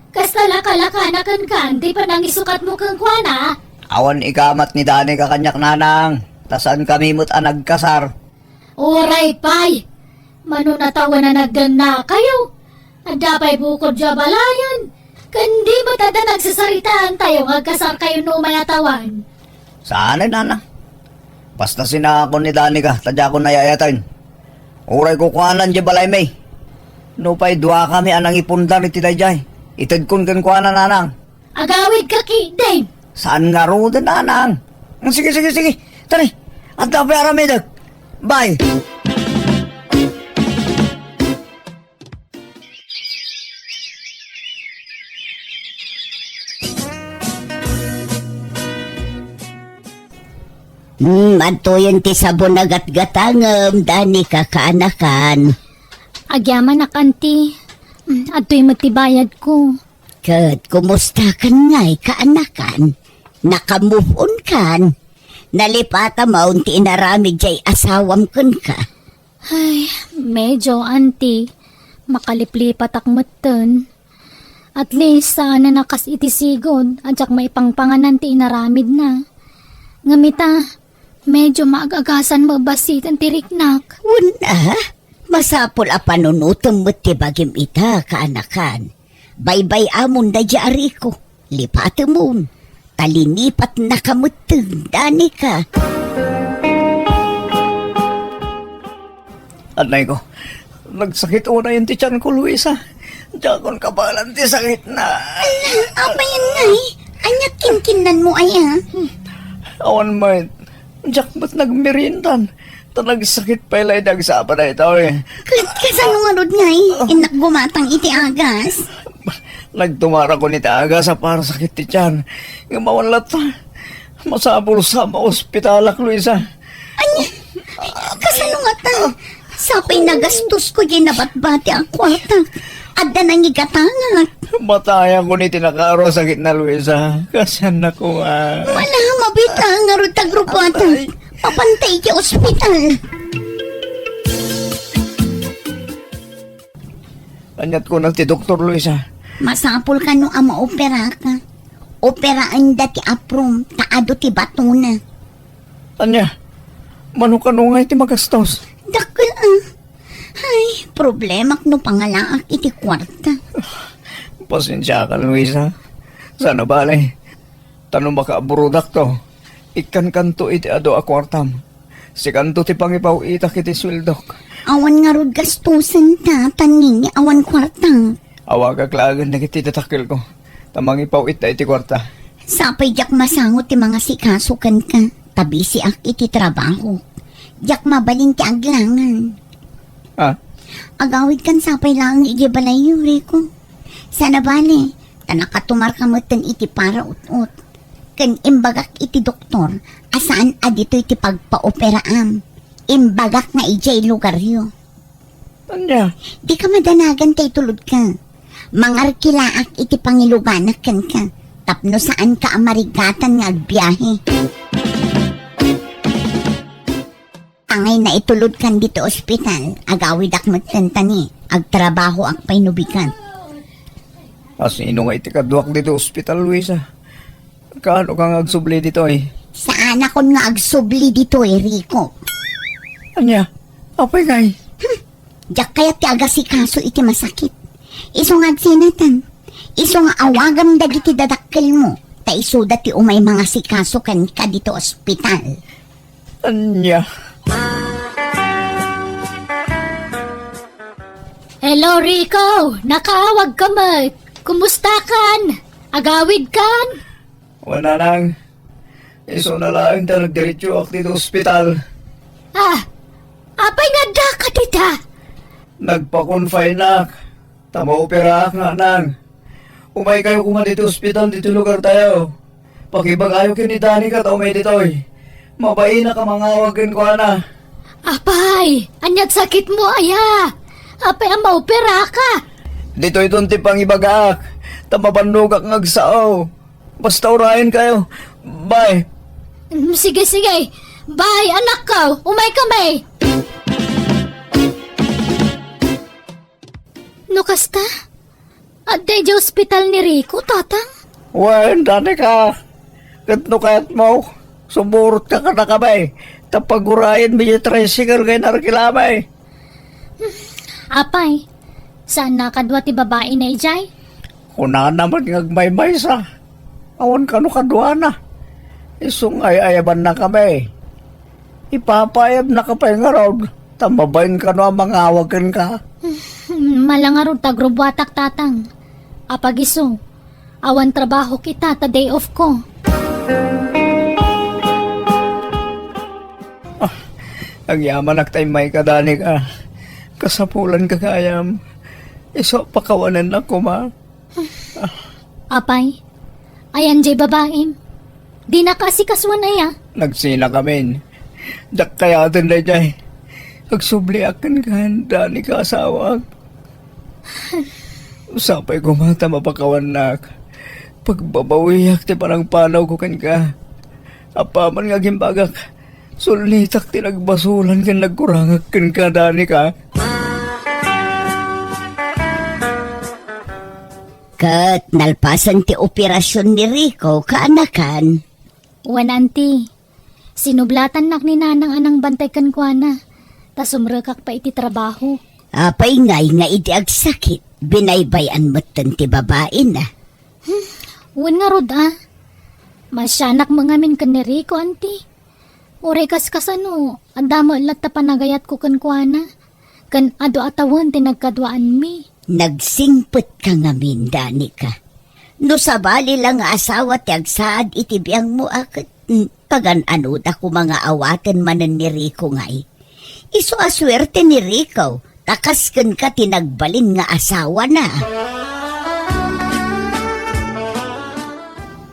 Kasta la kalakana kenka ti panangisukatmo kenkuana? Awan ikamat ni Danica kaniak, Nanang. Ta saankami met a nagkasar. Uray pay! Mano natawen a nagdannakayo? Adda pay bukodyo a balayan? Ken di met adda nagsasaritaantayo nga agkasarkayo no umay a tawen? Saan, Nanang. Basta sinakon ni Danica, ta diakon ay-ayaten. Uray kukuanan diay balaymi. Nupay duakami a nangipundar iti daydiay, itedkon kenkuana, Nanang. Agawidka ketdin. Saan ngaruden, Nanang? Sige, sige, sige. Tara, adda pay aramidek. Bye. Hmm, adtoyen ti sabon a gatgatangem, Danica, kaanakan. Agyamanak, Auntie. Hmm, adtoy met ti bayadko. Ket kumusta kan ngay, kaanakan? Naka-move on kan? Nalipatam ti inaramid diay asawam kenka? Ay, medyo, Auntie. Makaliplipatak metten. At least, saan a kas iti sigud, a diak maipangpanganan ti inaramidna. Ngem ita, medyo maag-agasan met bassiten ti riknak. Wen a, masapul a panunotem met ti bagim ita, kaanakan. Baybay-amon daydiay a Rico. Lipatemon. Ta linipatnaka metten, Danica. Anay ko, nagsakit unayen ti tianko, Luisa. Diakon kabaelan ti sakitna. Ala, apay ngay? Ania kinkinnanmo aya? Awan met. Diak met nagmeriendan. Ta nagsakit pay la idi agsapa daytoy. Ket kasano ngarud ngay? Innak gumatang iti agas. Nagtumarakon iti agas a para sakit ti tian. Ngem awan latta. Masapul sa maospitalak, Luisa. Ania? Kasano ngata? Sapay nagastosko diay nabatbati a kuarta. Adda nangigatangak. Matayakon iti nakaaro a sakitna, Luisa. Kasiannako nga. Mala, mabita ngarud ta grupuatak. Mapantay iti ospital. Ania't kuna ti doktor, Luisa? Masapul kano a maoperaka. Operaenda ti aprom, ta adu ti batona. Ania? Mano kano ngay ti magastos? Dakkel a. Ay, problemak no pangalaak iti kuarta. Pasensiakan, Luisa. Saan a bale. Ta no makaabroadakto, Ikkankanto iti adu a kuartam. Sikanto ti pangipaw-itak iti sueldok. Awan ngarud gastusen ta, tan nini awan kuarta. Awagak laengen dagiti dadakkelko, ta mangipaw-it iti kuarta. Sapay diak masango ti mangasikaso kenka, ta bisiak iti trabaho. Diak mabalin ti aglangan. Ah? Agawidkan sapay laeng idiay balayyo, Rico. Sana bale, ta nakatumarka metten iti paraut-ot. Ken imbagak iti doktor a saan a ditoy ti pagpaoperaam. Imbagak nga idiay lugaryo. Ania? Dika madanagan ta itulodka. Mangarkilaak iti pangiluganak kenka tapno saanka a marigatan nga agbiahe. Angay naitulodkan ditoy ospital, agawidak metten ta ni agtrabahoak pay no bigat. Asino nga iti kaduak ditoy ospital, Luisa? Kaano ka nga agsubli ditoy? Saanakon nga agsubli ditoy, Rico. Ania? Apay ngay? Hmm. Diak kayat ti agasikaso iti masakit. Isu nga agsinatan. Isu nga awagam dagiti dadakkelmo. Ta isuda ti umay mangasikaso kenka ditoy ospital. Ania? Hello, Rico! Nakaawagka met! Kumustakan? Agawidkan? Wen, Nanang. Isuna laeng ta nagdiretsoak ditoy ospital. Ah, apay nga addaka dita? Nagpa-confineak. Ta maoperaak, Nanang. Umaykayo koma ditoy ospital ditoy lugartayo. Pakibagayo ken ni Danica ta umay ditoy. Mabainak a mangawag kenkuana. Apay, ania ti sakitmo aya? Apay a maoperaka? Ditoyton ti pangibagaak, ta mabannogak nga agsao. Basta urayenkayo. Bye. Mm, sige, sige. Bye, anakko. Umaykami. No kasta, adda idiay ospital ni Rico, Tatang? Wen, Danica. Ket no kayatmo, sumurotka kadakami. Ta pagurayenmi diay tricycle nga inarkilami. Apay, saan a kadua ti babaina idiay? Kunana met nga agmaymaysa. Awan kano kaduana. Isu nga ay-ayabannakami. Ipapaayabnaka pay ngarud, ta mabain kano a mangawag kenka. Mala ngarud ta agrubbuatak, Tatang. Apag isu, awan trabahok ita ta day off ko. Ah, agyamanak ta immayka, Danica. Kasapulanka gayam. Isu a pakawanennak koma. Apay, ayan jay babaim? Dinaka asikasuan aya? Nagsinakamin. Diak kayaten daydiay. Agsubliak kenka, Danica, asawak. Sapay koma ta mapakawannak. Pagbabawiak ti panangpanawko kenka. Apaman nga agimbagak, sulnitak ti nagbasolan ken nagkurangak kenka, Danica. Ket nalpasen ti operasion ni Rico, kaanakan? Wen, Auntie. Sinublatannak ni Nanang a nangbantay kenkuana, ta sumrekak pay iti trabaho. Apay ngay nga idi agsakit, binaybay-an metten ti babaina? Hmm, wen ngarud a. Masianak met ngamin ken ni Rico, Auntie. Uray kaskasano, adda met latta panagayatko kenkuana, ken adu a tawen ti nagkaduaanmi. Nagsingpetka ngamin, Danica. No sabali la nga asawa ti agsaad iti biangmo a ket, mm, pagan-anoda koma nga awaten manen ni Rico ngay. Isu a suerte ni Rico, ta kas kenka ti nagbalin nga asawana.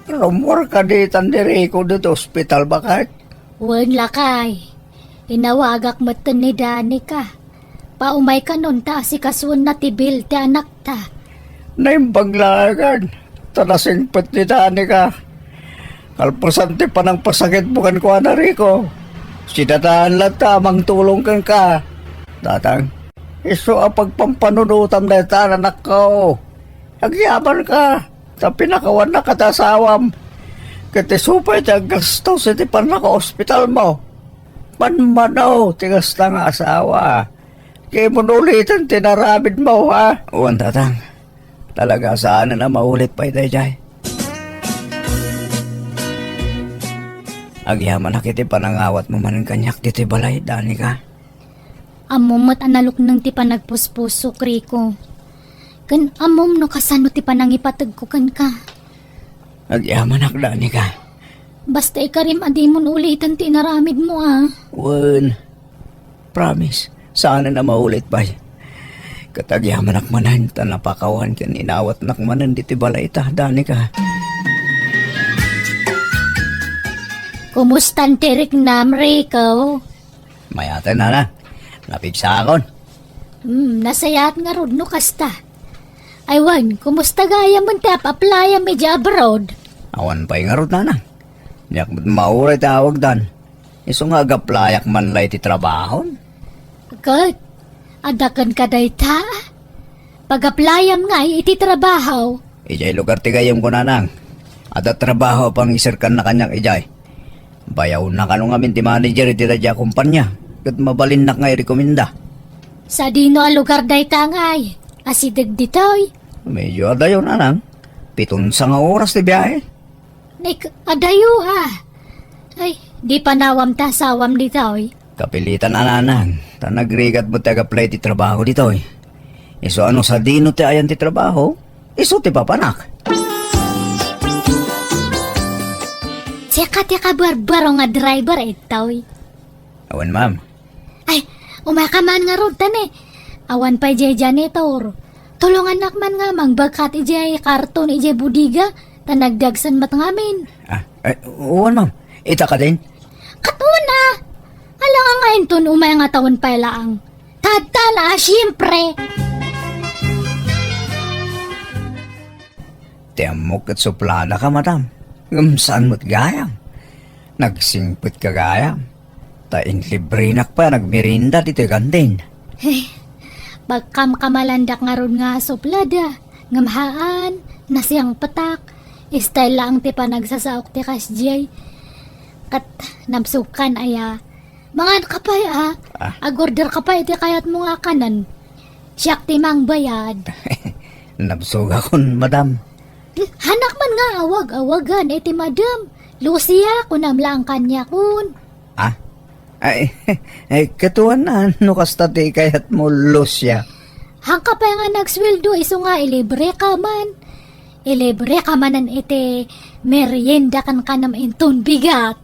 Rummuar kadi tan ni Rico ditoy ospital, baket? Wen, lakay. Inawagak metten ni Danica. Paumay kanon ta asikasuenna ti bill ti anakta. Naimbag laengen, ta nasingpet ni Danica. Kalpasan ti panangpasakitmo kenkuana, Rico, sidadaan latta a mangtulong kenka. Tatang, isu a pagpampanunotam dayta, anakko. Agyamanka, ta pinakawannaka ti asawam. Ket isu pay ti aggastos iti pannakaospitalmo. Manmano ti kasta nga asawa. Kayatmo uliten ti inaramidmo, ha? Wen, Tatang. Talaga saanen a maulit pay daydiay. Agyamanak iti panangawatmo manen kaniak ditoy balay, Danica. Ammom met a nalukneng ti panagpuspusok, Rico. Ken ammom no kasano ti panangipategko kenka. Agyamanak, Danica. Basta ikarim a dimon uliten ti inaramidmo, a. Wen, promise, saanen a maulit pay. Ket agyamanak manen ta napakawan ken inawatnak manen ditoy balay ta, Danica. Kumustan ti riknam, Rico? Mayat, nana. Napigsaakon. Hmm, nasayaat ngarud no kasta. Ay wen, kumusta gayam ti ap-aplayam idiay abroad? Awan pay ngarud, nana. Diak met mauray ti awagdan. Isu nga agaplayak man la iti trabahom. Ket, adda kenka dayta? Pagaplayam ngay iti trabaho. Idiay lugar ti gayyemko, nanang. Adda trabaho a pangiserkanna kaniak idiay. Bayawnakon ngamin ti manager iti daydiay a kompania, ket mabalinnak nga irekomenda. Sadino a lugar dayta ngay? Asideg ditoy? Medyo adayo, nanang. Piton sanga oras ti biahe. Nek, adayo, a. Ay, di panawam ta asawam ditoy. Kapilitan a, nanang, ta nagrigat met ti agaplay ti trabaho ditoy. Isu a no sadino ti ayan ti trabaho, isu ti papanak. Sika ti kabarbaro nga driver, itoy. Awan, ma'am. Ay, umaka man ngarud ta ne. Awan pay diay janitor. Tulongannak man nga mangbagkat idiay karton idiay bodega, ta nagdagsen met ngamin. Ah, eh, wan, ma'am. Ita ka din? Ket wan a. Alangan nga inton umay nga tawen pay laang. Tadta la, siempre. Ti ammok ket suplada ka, madam. Ngem saan met gayam? Nagsingpet ka gayam. Ta inlibrenak pay a nagmerienda ditoy kantin. Eh, pagkamkamalandak ngarud nga suplada. Ngem haan, nasingpetak. Style laeng ti panagsasaok ti kasdiay. Ket nabsogkan aya. Mangan ka pay, a. Ah. Ag-order ka pay iti kayatmo nga kanen. Siak ti mangbayad. Nabsogakon, madam. Hmm, hanak man nga awag-awagan iti madam. Lucia, kunam laeng kaniakon. Ah? Ay, ay, ket wan a, no kasta ti kayatmo, Lucia. Hanka pay nga nagsweldo, isu nga ilibre ka man. Ilibre ka manen iti merienda ken kanam inton bigat.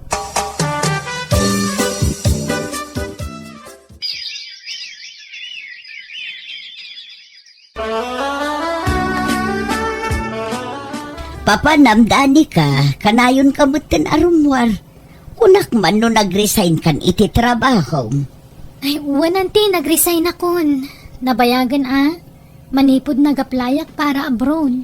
Papanam, Danica, kanayon ka metten a rummuar. Kunak man no nag-resign kan iti trabahom. Ay, wen, auntie, nag-resign akon. Nabayagen a, manipud nag-applyak para abroad.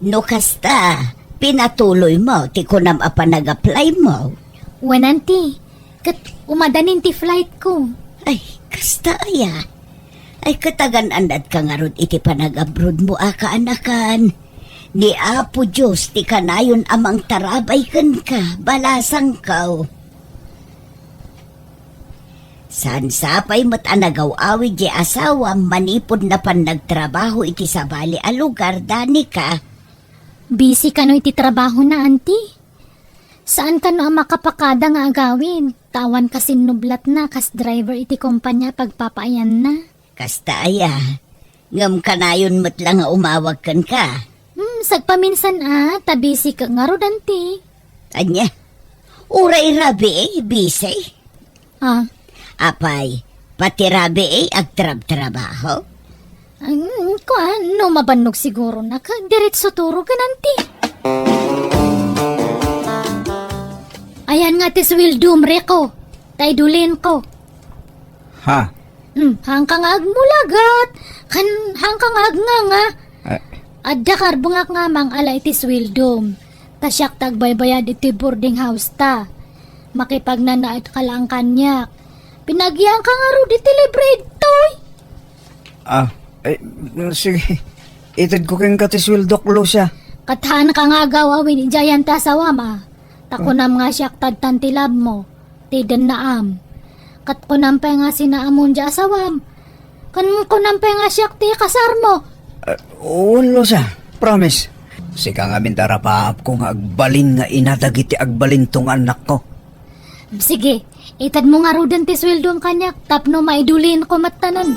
No kasta, pinatuloy mo ti kunam a panag-apply mo. Wen, auntie, ket umadanin ti flight ko. Ay, kasta aya. Ay, ket agan-annad ka ngarud iti panag-abroad mo a kaanakan. Ni Apo Dios ti kanayon a mangtarabay kenka, balasangko. Saan sapay met a nagaw-awid ti asawam manipud napan nagtrabaho iti sabali a lugar, Danica? Busy kano iti trabaho na, auntie? Saan kano a makapakada nga agawid, ta awan kasinnublatna kas driver iti kompania a pagpapaayanna. Kasta aya, ngem kanayon met la nga umawag kenka. Hmm, sagpaminsan a, ta busy ka ngarud, auntie. Ania? Uray rabii, busy? Ah. Apay, pati rabii agtrabtrabaho? Ang, kuan, no mabannog siguro na, kag diretso turo ka, auntie. Ayan nga ti sweldom, Rico. Tay dulin ko. Ha? Hmm, hangka nga agmulagat. Kan, hangka nga agnganga. Ah. Adda karbengak nga mangala iti sweldom. Ta siak ta agbaybayad iti boarding house ta. Makipagnanaed ka laeng kaniak. Pinagian ka ngarud iti libre ditoy. Ah, eh, sige. Itedko kenka ti sweldok, Lucia. Ket haan ka nga agaw-awid idiay ti asawam, a. Ta kunam nga siak tadtan ti labmo, ti dennaam. Ket kunam pay nga sinaamon ti asawam. Ken kunam pay nga siak ti kasarmo. Eh, wen, Lucia, promise. Sika ngamin ti arapaapko nga agbalin nga ina dagiti agbalinto nga annakko. Sige, itedmo ngaruden ti sueldom kaniak tapno maidulinko metten.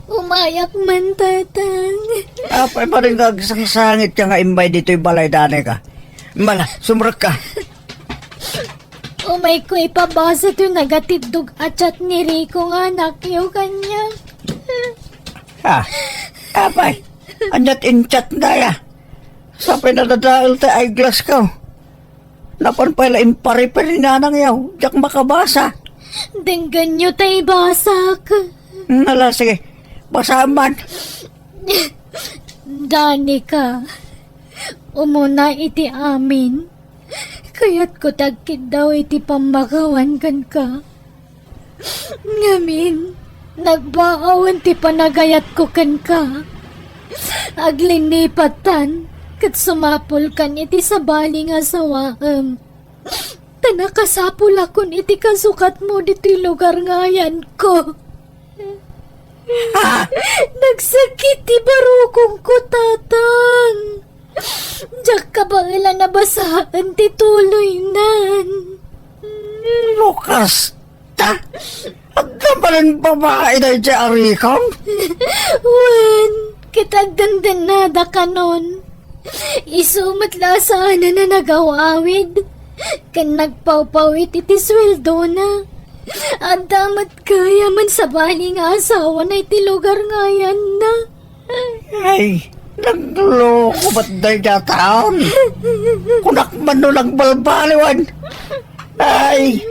Umayak man, Tatang. Apay, maring agsangsangit ka nga immay ditoy balay, Danica. Mala, sumrekka. Umayko ipabasa toy nagatiddog a chat ni Rico nga anakyo kaniak. Ah, apay, ania't in-chat na ya? Sapay nadadael ti eyeglass ko. Napan pay la imparipir ni nanang yaw, diak makabasa. Denggenyo ta ibasak. Ala, sige, basaam man. Danica, umuna iti amin, kayatko ti agkiddaw iti pammakawan kenka. Ngamin, nagbaawen ti panagayatko kenka. Aglinipattan, ket sumapulkan iti sabali nga asawaem. Ta nakasapulakon iti kasukatmo ditoy lugar nga ayanko. Ha? Nagsakit ti barukongko, Tatang. Diak kabaelan a basaen ti tuloynan. Lukas, ta? Adda manen babai daydiay a Ricom? Wen, ket agdendennada kanon. Isu met la a saanen a nagaw-awid ken nagpawpawit iti sueldona. Adda met gayam a sabali nga asawana iti lugar nga ayanna. Ay, nagloko met daydiay a taon. Kunak man no nagbalbaliwan. Ay,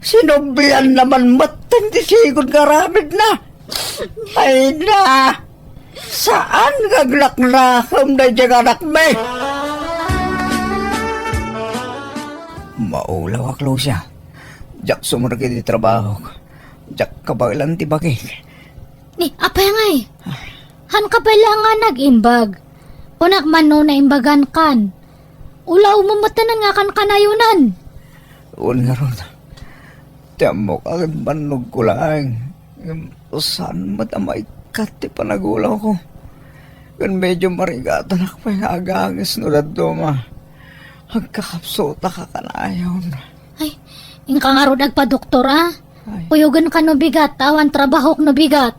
sinublian naman met ti sigud nga aramidna. Ay na, saan nga aglaknakem daydiay nga anakmi? Maulawak, Lucia. Diak sumrek iti trabahok. Diak kabaelan ti bagik. Ni, apay ngay? Hanka pay la nga nag-imbag. Kunak man no naimbagankan. Ulawmo met nga kankanayonan. Wen ngarud, ti ammok a ket bannogko laeng. Ngem saan met a maikkat ti panagulawko. Ken medio marigatanak pay nga agangis no dadduma. Agkakapsutak a kanayon. Ay, inka ngarud agpadoktor, a? Ay. Kuyogenka no bigat, awan trabahok no bigat.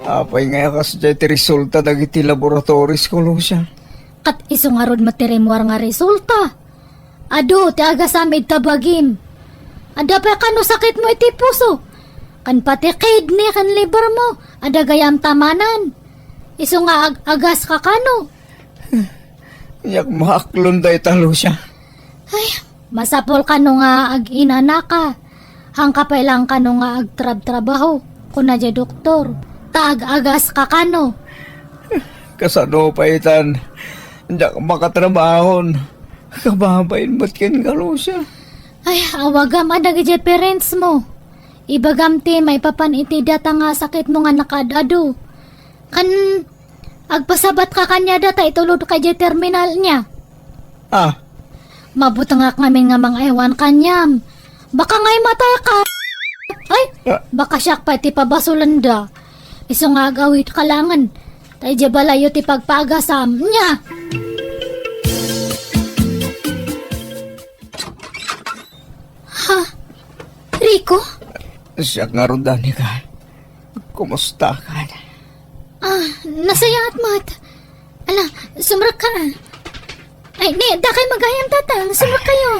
Apay nga kasdiay ti resulta dagiti laboratorisko, Lucia? Ket isu ngarud met ti rimmuar nga resulta. Adu ti agasam ita bagim. Adda pay kano sakitmo iti puso. Ken pati kidney ken liver mo, adda gayam tamanan. Isu nga ag-agas ka kano. Diak maaklon dayta, Lucia. Ay, masapul kano nga ag-inanaka. Hanka pay lang kano nga agtrabtrabaho, kuna diay doktor. Ta ag-agas ka kano. Kasano pay tan, diak makatrabahon. Kababain met kenka, Lucia. Ay, awagam a dagiti parents mo. Ibagam ti maipapan iti data nga sakitmo nga nakaad-adu. Kan agpasabatka kaniada ta itulodka idiay terminal niya. Ah. Mabutengak ngamin nga mangaywan kaniam. Baka nga imatayka. Ay, ah, baka siak pay ti pabasolenda. Isu nga ag-awidka langen. Ta idiay balayyo ti pagpaagasam. Nia? Ha? Rico? Siak ngarud, Danica. Kumusta ka? Ah, nasayaat met. Ala, sumrekka. Ay, ni, dakay magayam, Tatang. Sumrekkayo.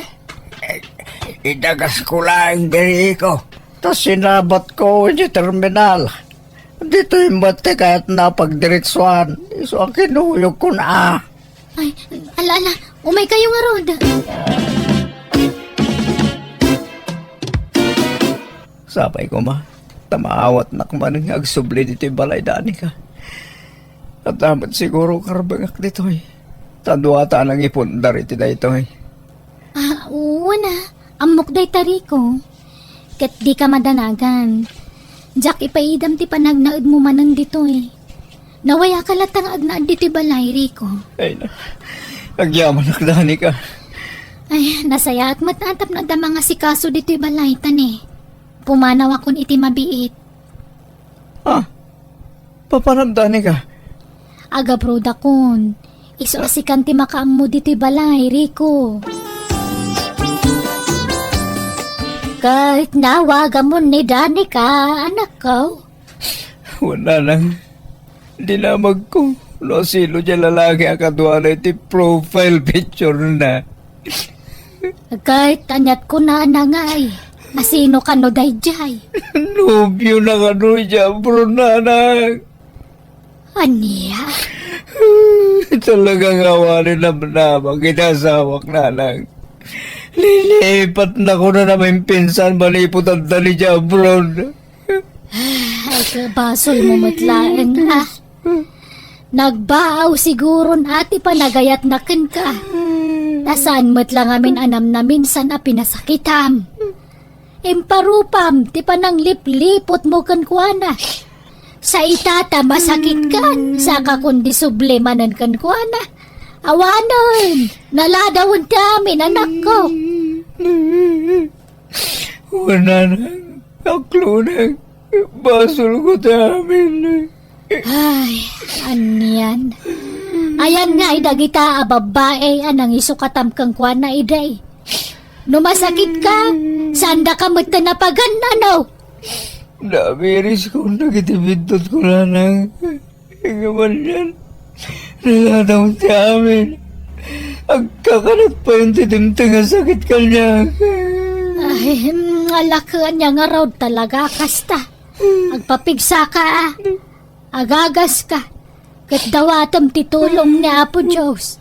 Idagasko laeng diri ko. Ta sinabatko idiay terminal. Ditoy met ti kayatna a pagdiretsuan. Isu a kinuyogkon a. Ay, ala, ala. Umaykayo ngarud. Sapay koma, ta maawatnak manen nga agsubli ditoy balay, Danica. Adda met siguro karbengak ditoy. Ta dua ta a nangipundar iti daytoy. Ah, wen a. Ammok dayta, Rico. Ket dika madanagan. Diak ipaidam ti panagnaedmo manen ditoy. Nawayaka latta nga agnaed ditoy balay, Rico. Ay, na. Agyamanak, Danica. Ay, nasayaat met a tapno adda mangasikaso ditoy balay, ta ne, pumanawakon iti mabiit. Ah, papanam, Danica? Agabrodakon. Isu a sikan ti makaammo ditoy balay, Rico. Ket nawagamon ni Danica, anakko? Wen, nanang. Dinamagko no asino diay lalaki a kaduana iti profile picture-na. Ket aniat kunana ngay, asino kano daydiay? Nobiona kano idiay abroad, nanang. Ania? Talaga nga awan namnama iti asawak, nanang. Lilipatna kunana manen pinsan manipud adda idiay abroad. Ay, kabasolmo met laeng, ha? Nagbaaw siguron a ti panagayatna kenka. Ta saan met la ngamin a namnaminsan a pinasakitam. Imparupam ti pananglipliputmo kenkuana. Sa ita ta masakitkan, saka kundi subli manen kenkuana. Awanen, naladawen ti amin, anakko. Wen, nanang, aklonang, basolko ti amin. Ay, anian. Ayan ngay dagita a babbai a nangisukatam kenkuana idi. No masakitka, saandaka met a napagan, ano? Namiriskon dagiti biddutko, nanang. Ngem anian, naladaw ti amin. Agkakanat payen ti dimteng a sakit kaniak. Ay, hmm, alakeen ania ngarud talaga kasta. Agpapigsaka, a. Agagaska. Ket dawatem ti tulong ni Apo Dios.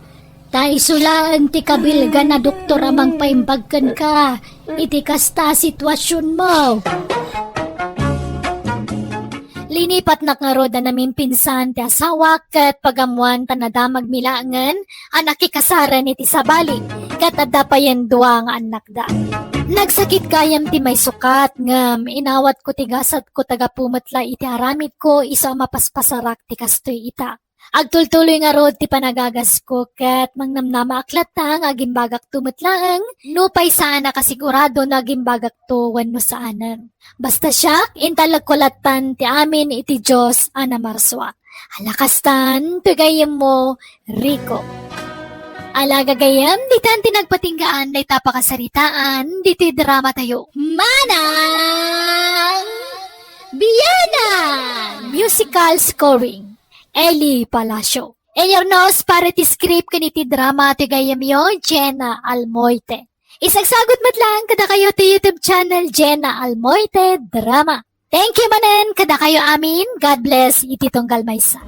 Ta isu laeng ti kabilgan a doktor a mangpaimbag kenka iti kasta a situasionmo. Linipatnak ngarud a namimpinsan ti asawak ket pagammoan ta nadamagmi laengen a nakikasaren iti sabali ket adda payen dua nga annakda. Nagsakit gayam ti maisukat ngem inawatko ti gasatko ta gapu met la iti aramidko isu a mapaspasarak ti kastoy ita. Agtultuloy ngarud ti panagagasko ket mangnamnamaak latta nga agimbagakto met laeng nupay saan a kasigurado no agimbagakto wenno saanen. Basta siak, intalekko lattan ti amin iti Dios a namarsua. Ala kastan, toy gayyemmo, Rico. Ala gagayyem, ditan ti nagpatinggaan dayta pakasaritaan ditoy dramatayo. Manang Biana! Musical scoring. Eli Palacio. Inyurnos para iti script ken iti drama ti gayyemyo, Jenna Almoite. Isagsagut met laeng kadakayo ti YouTube channel, Jenna Almoite Drama. Thank you manen kadakayo amin. God bless iti tunggal maysa.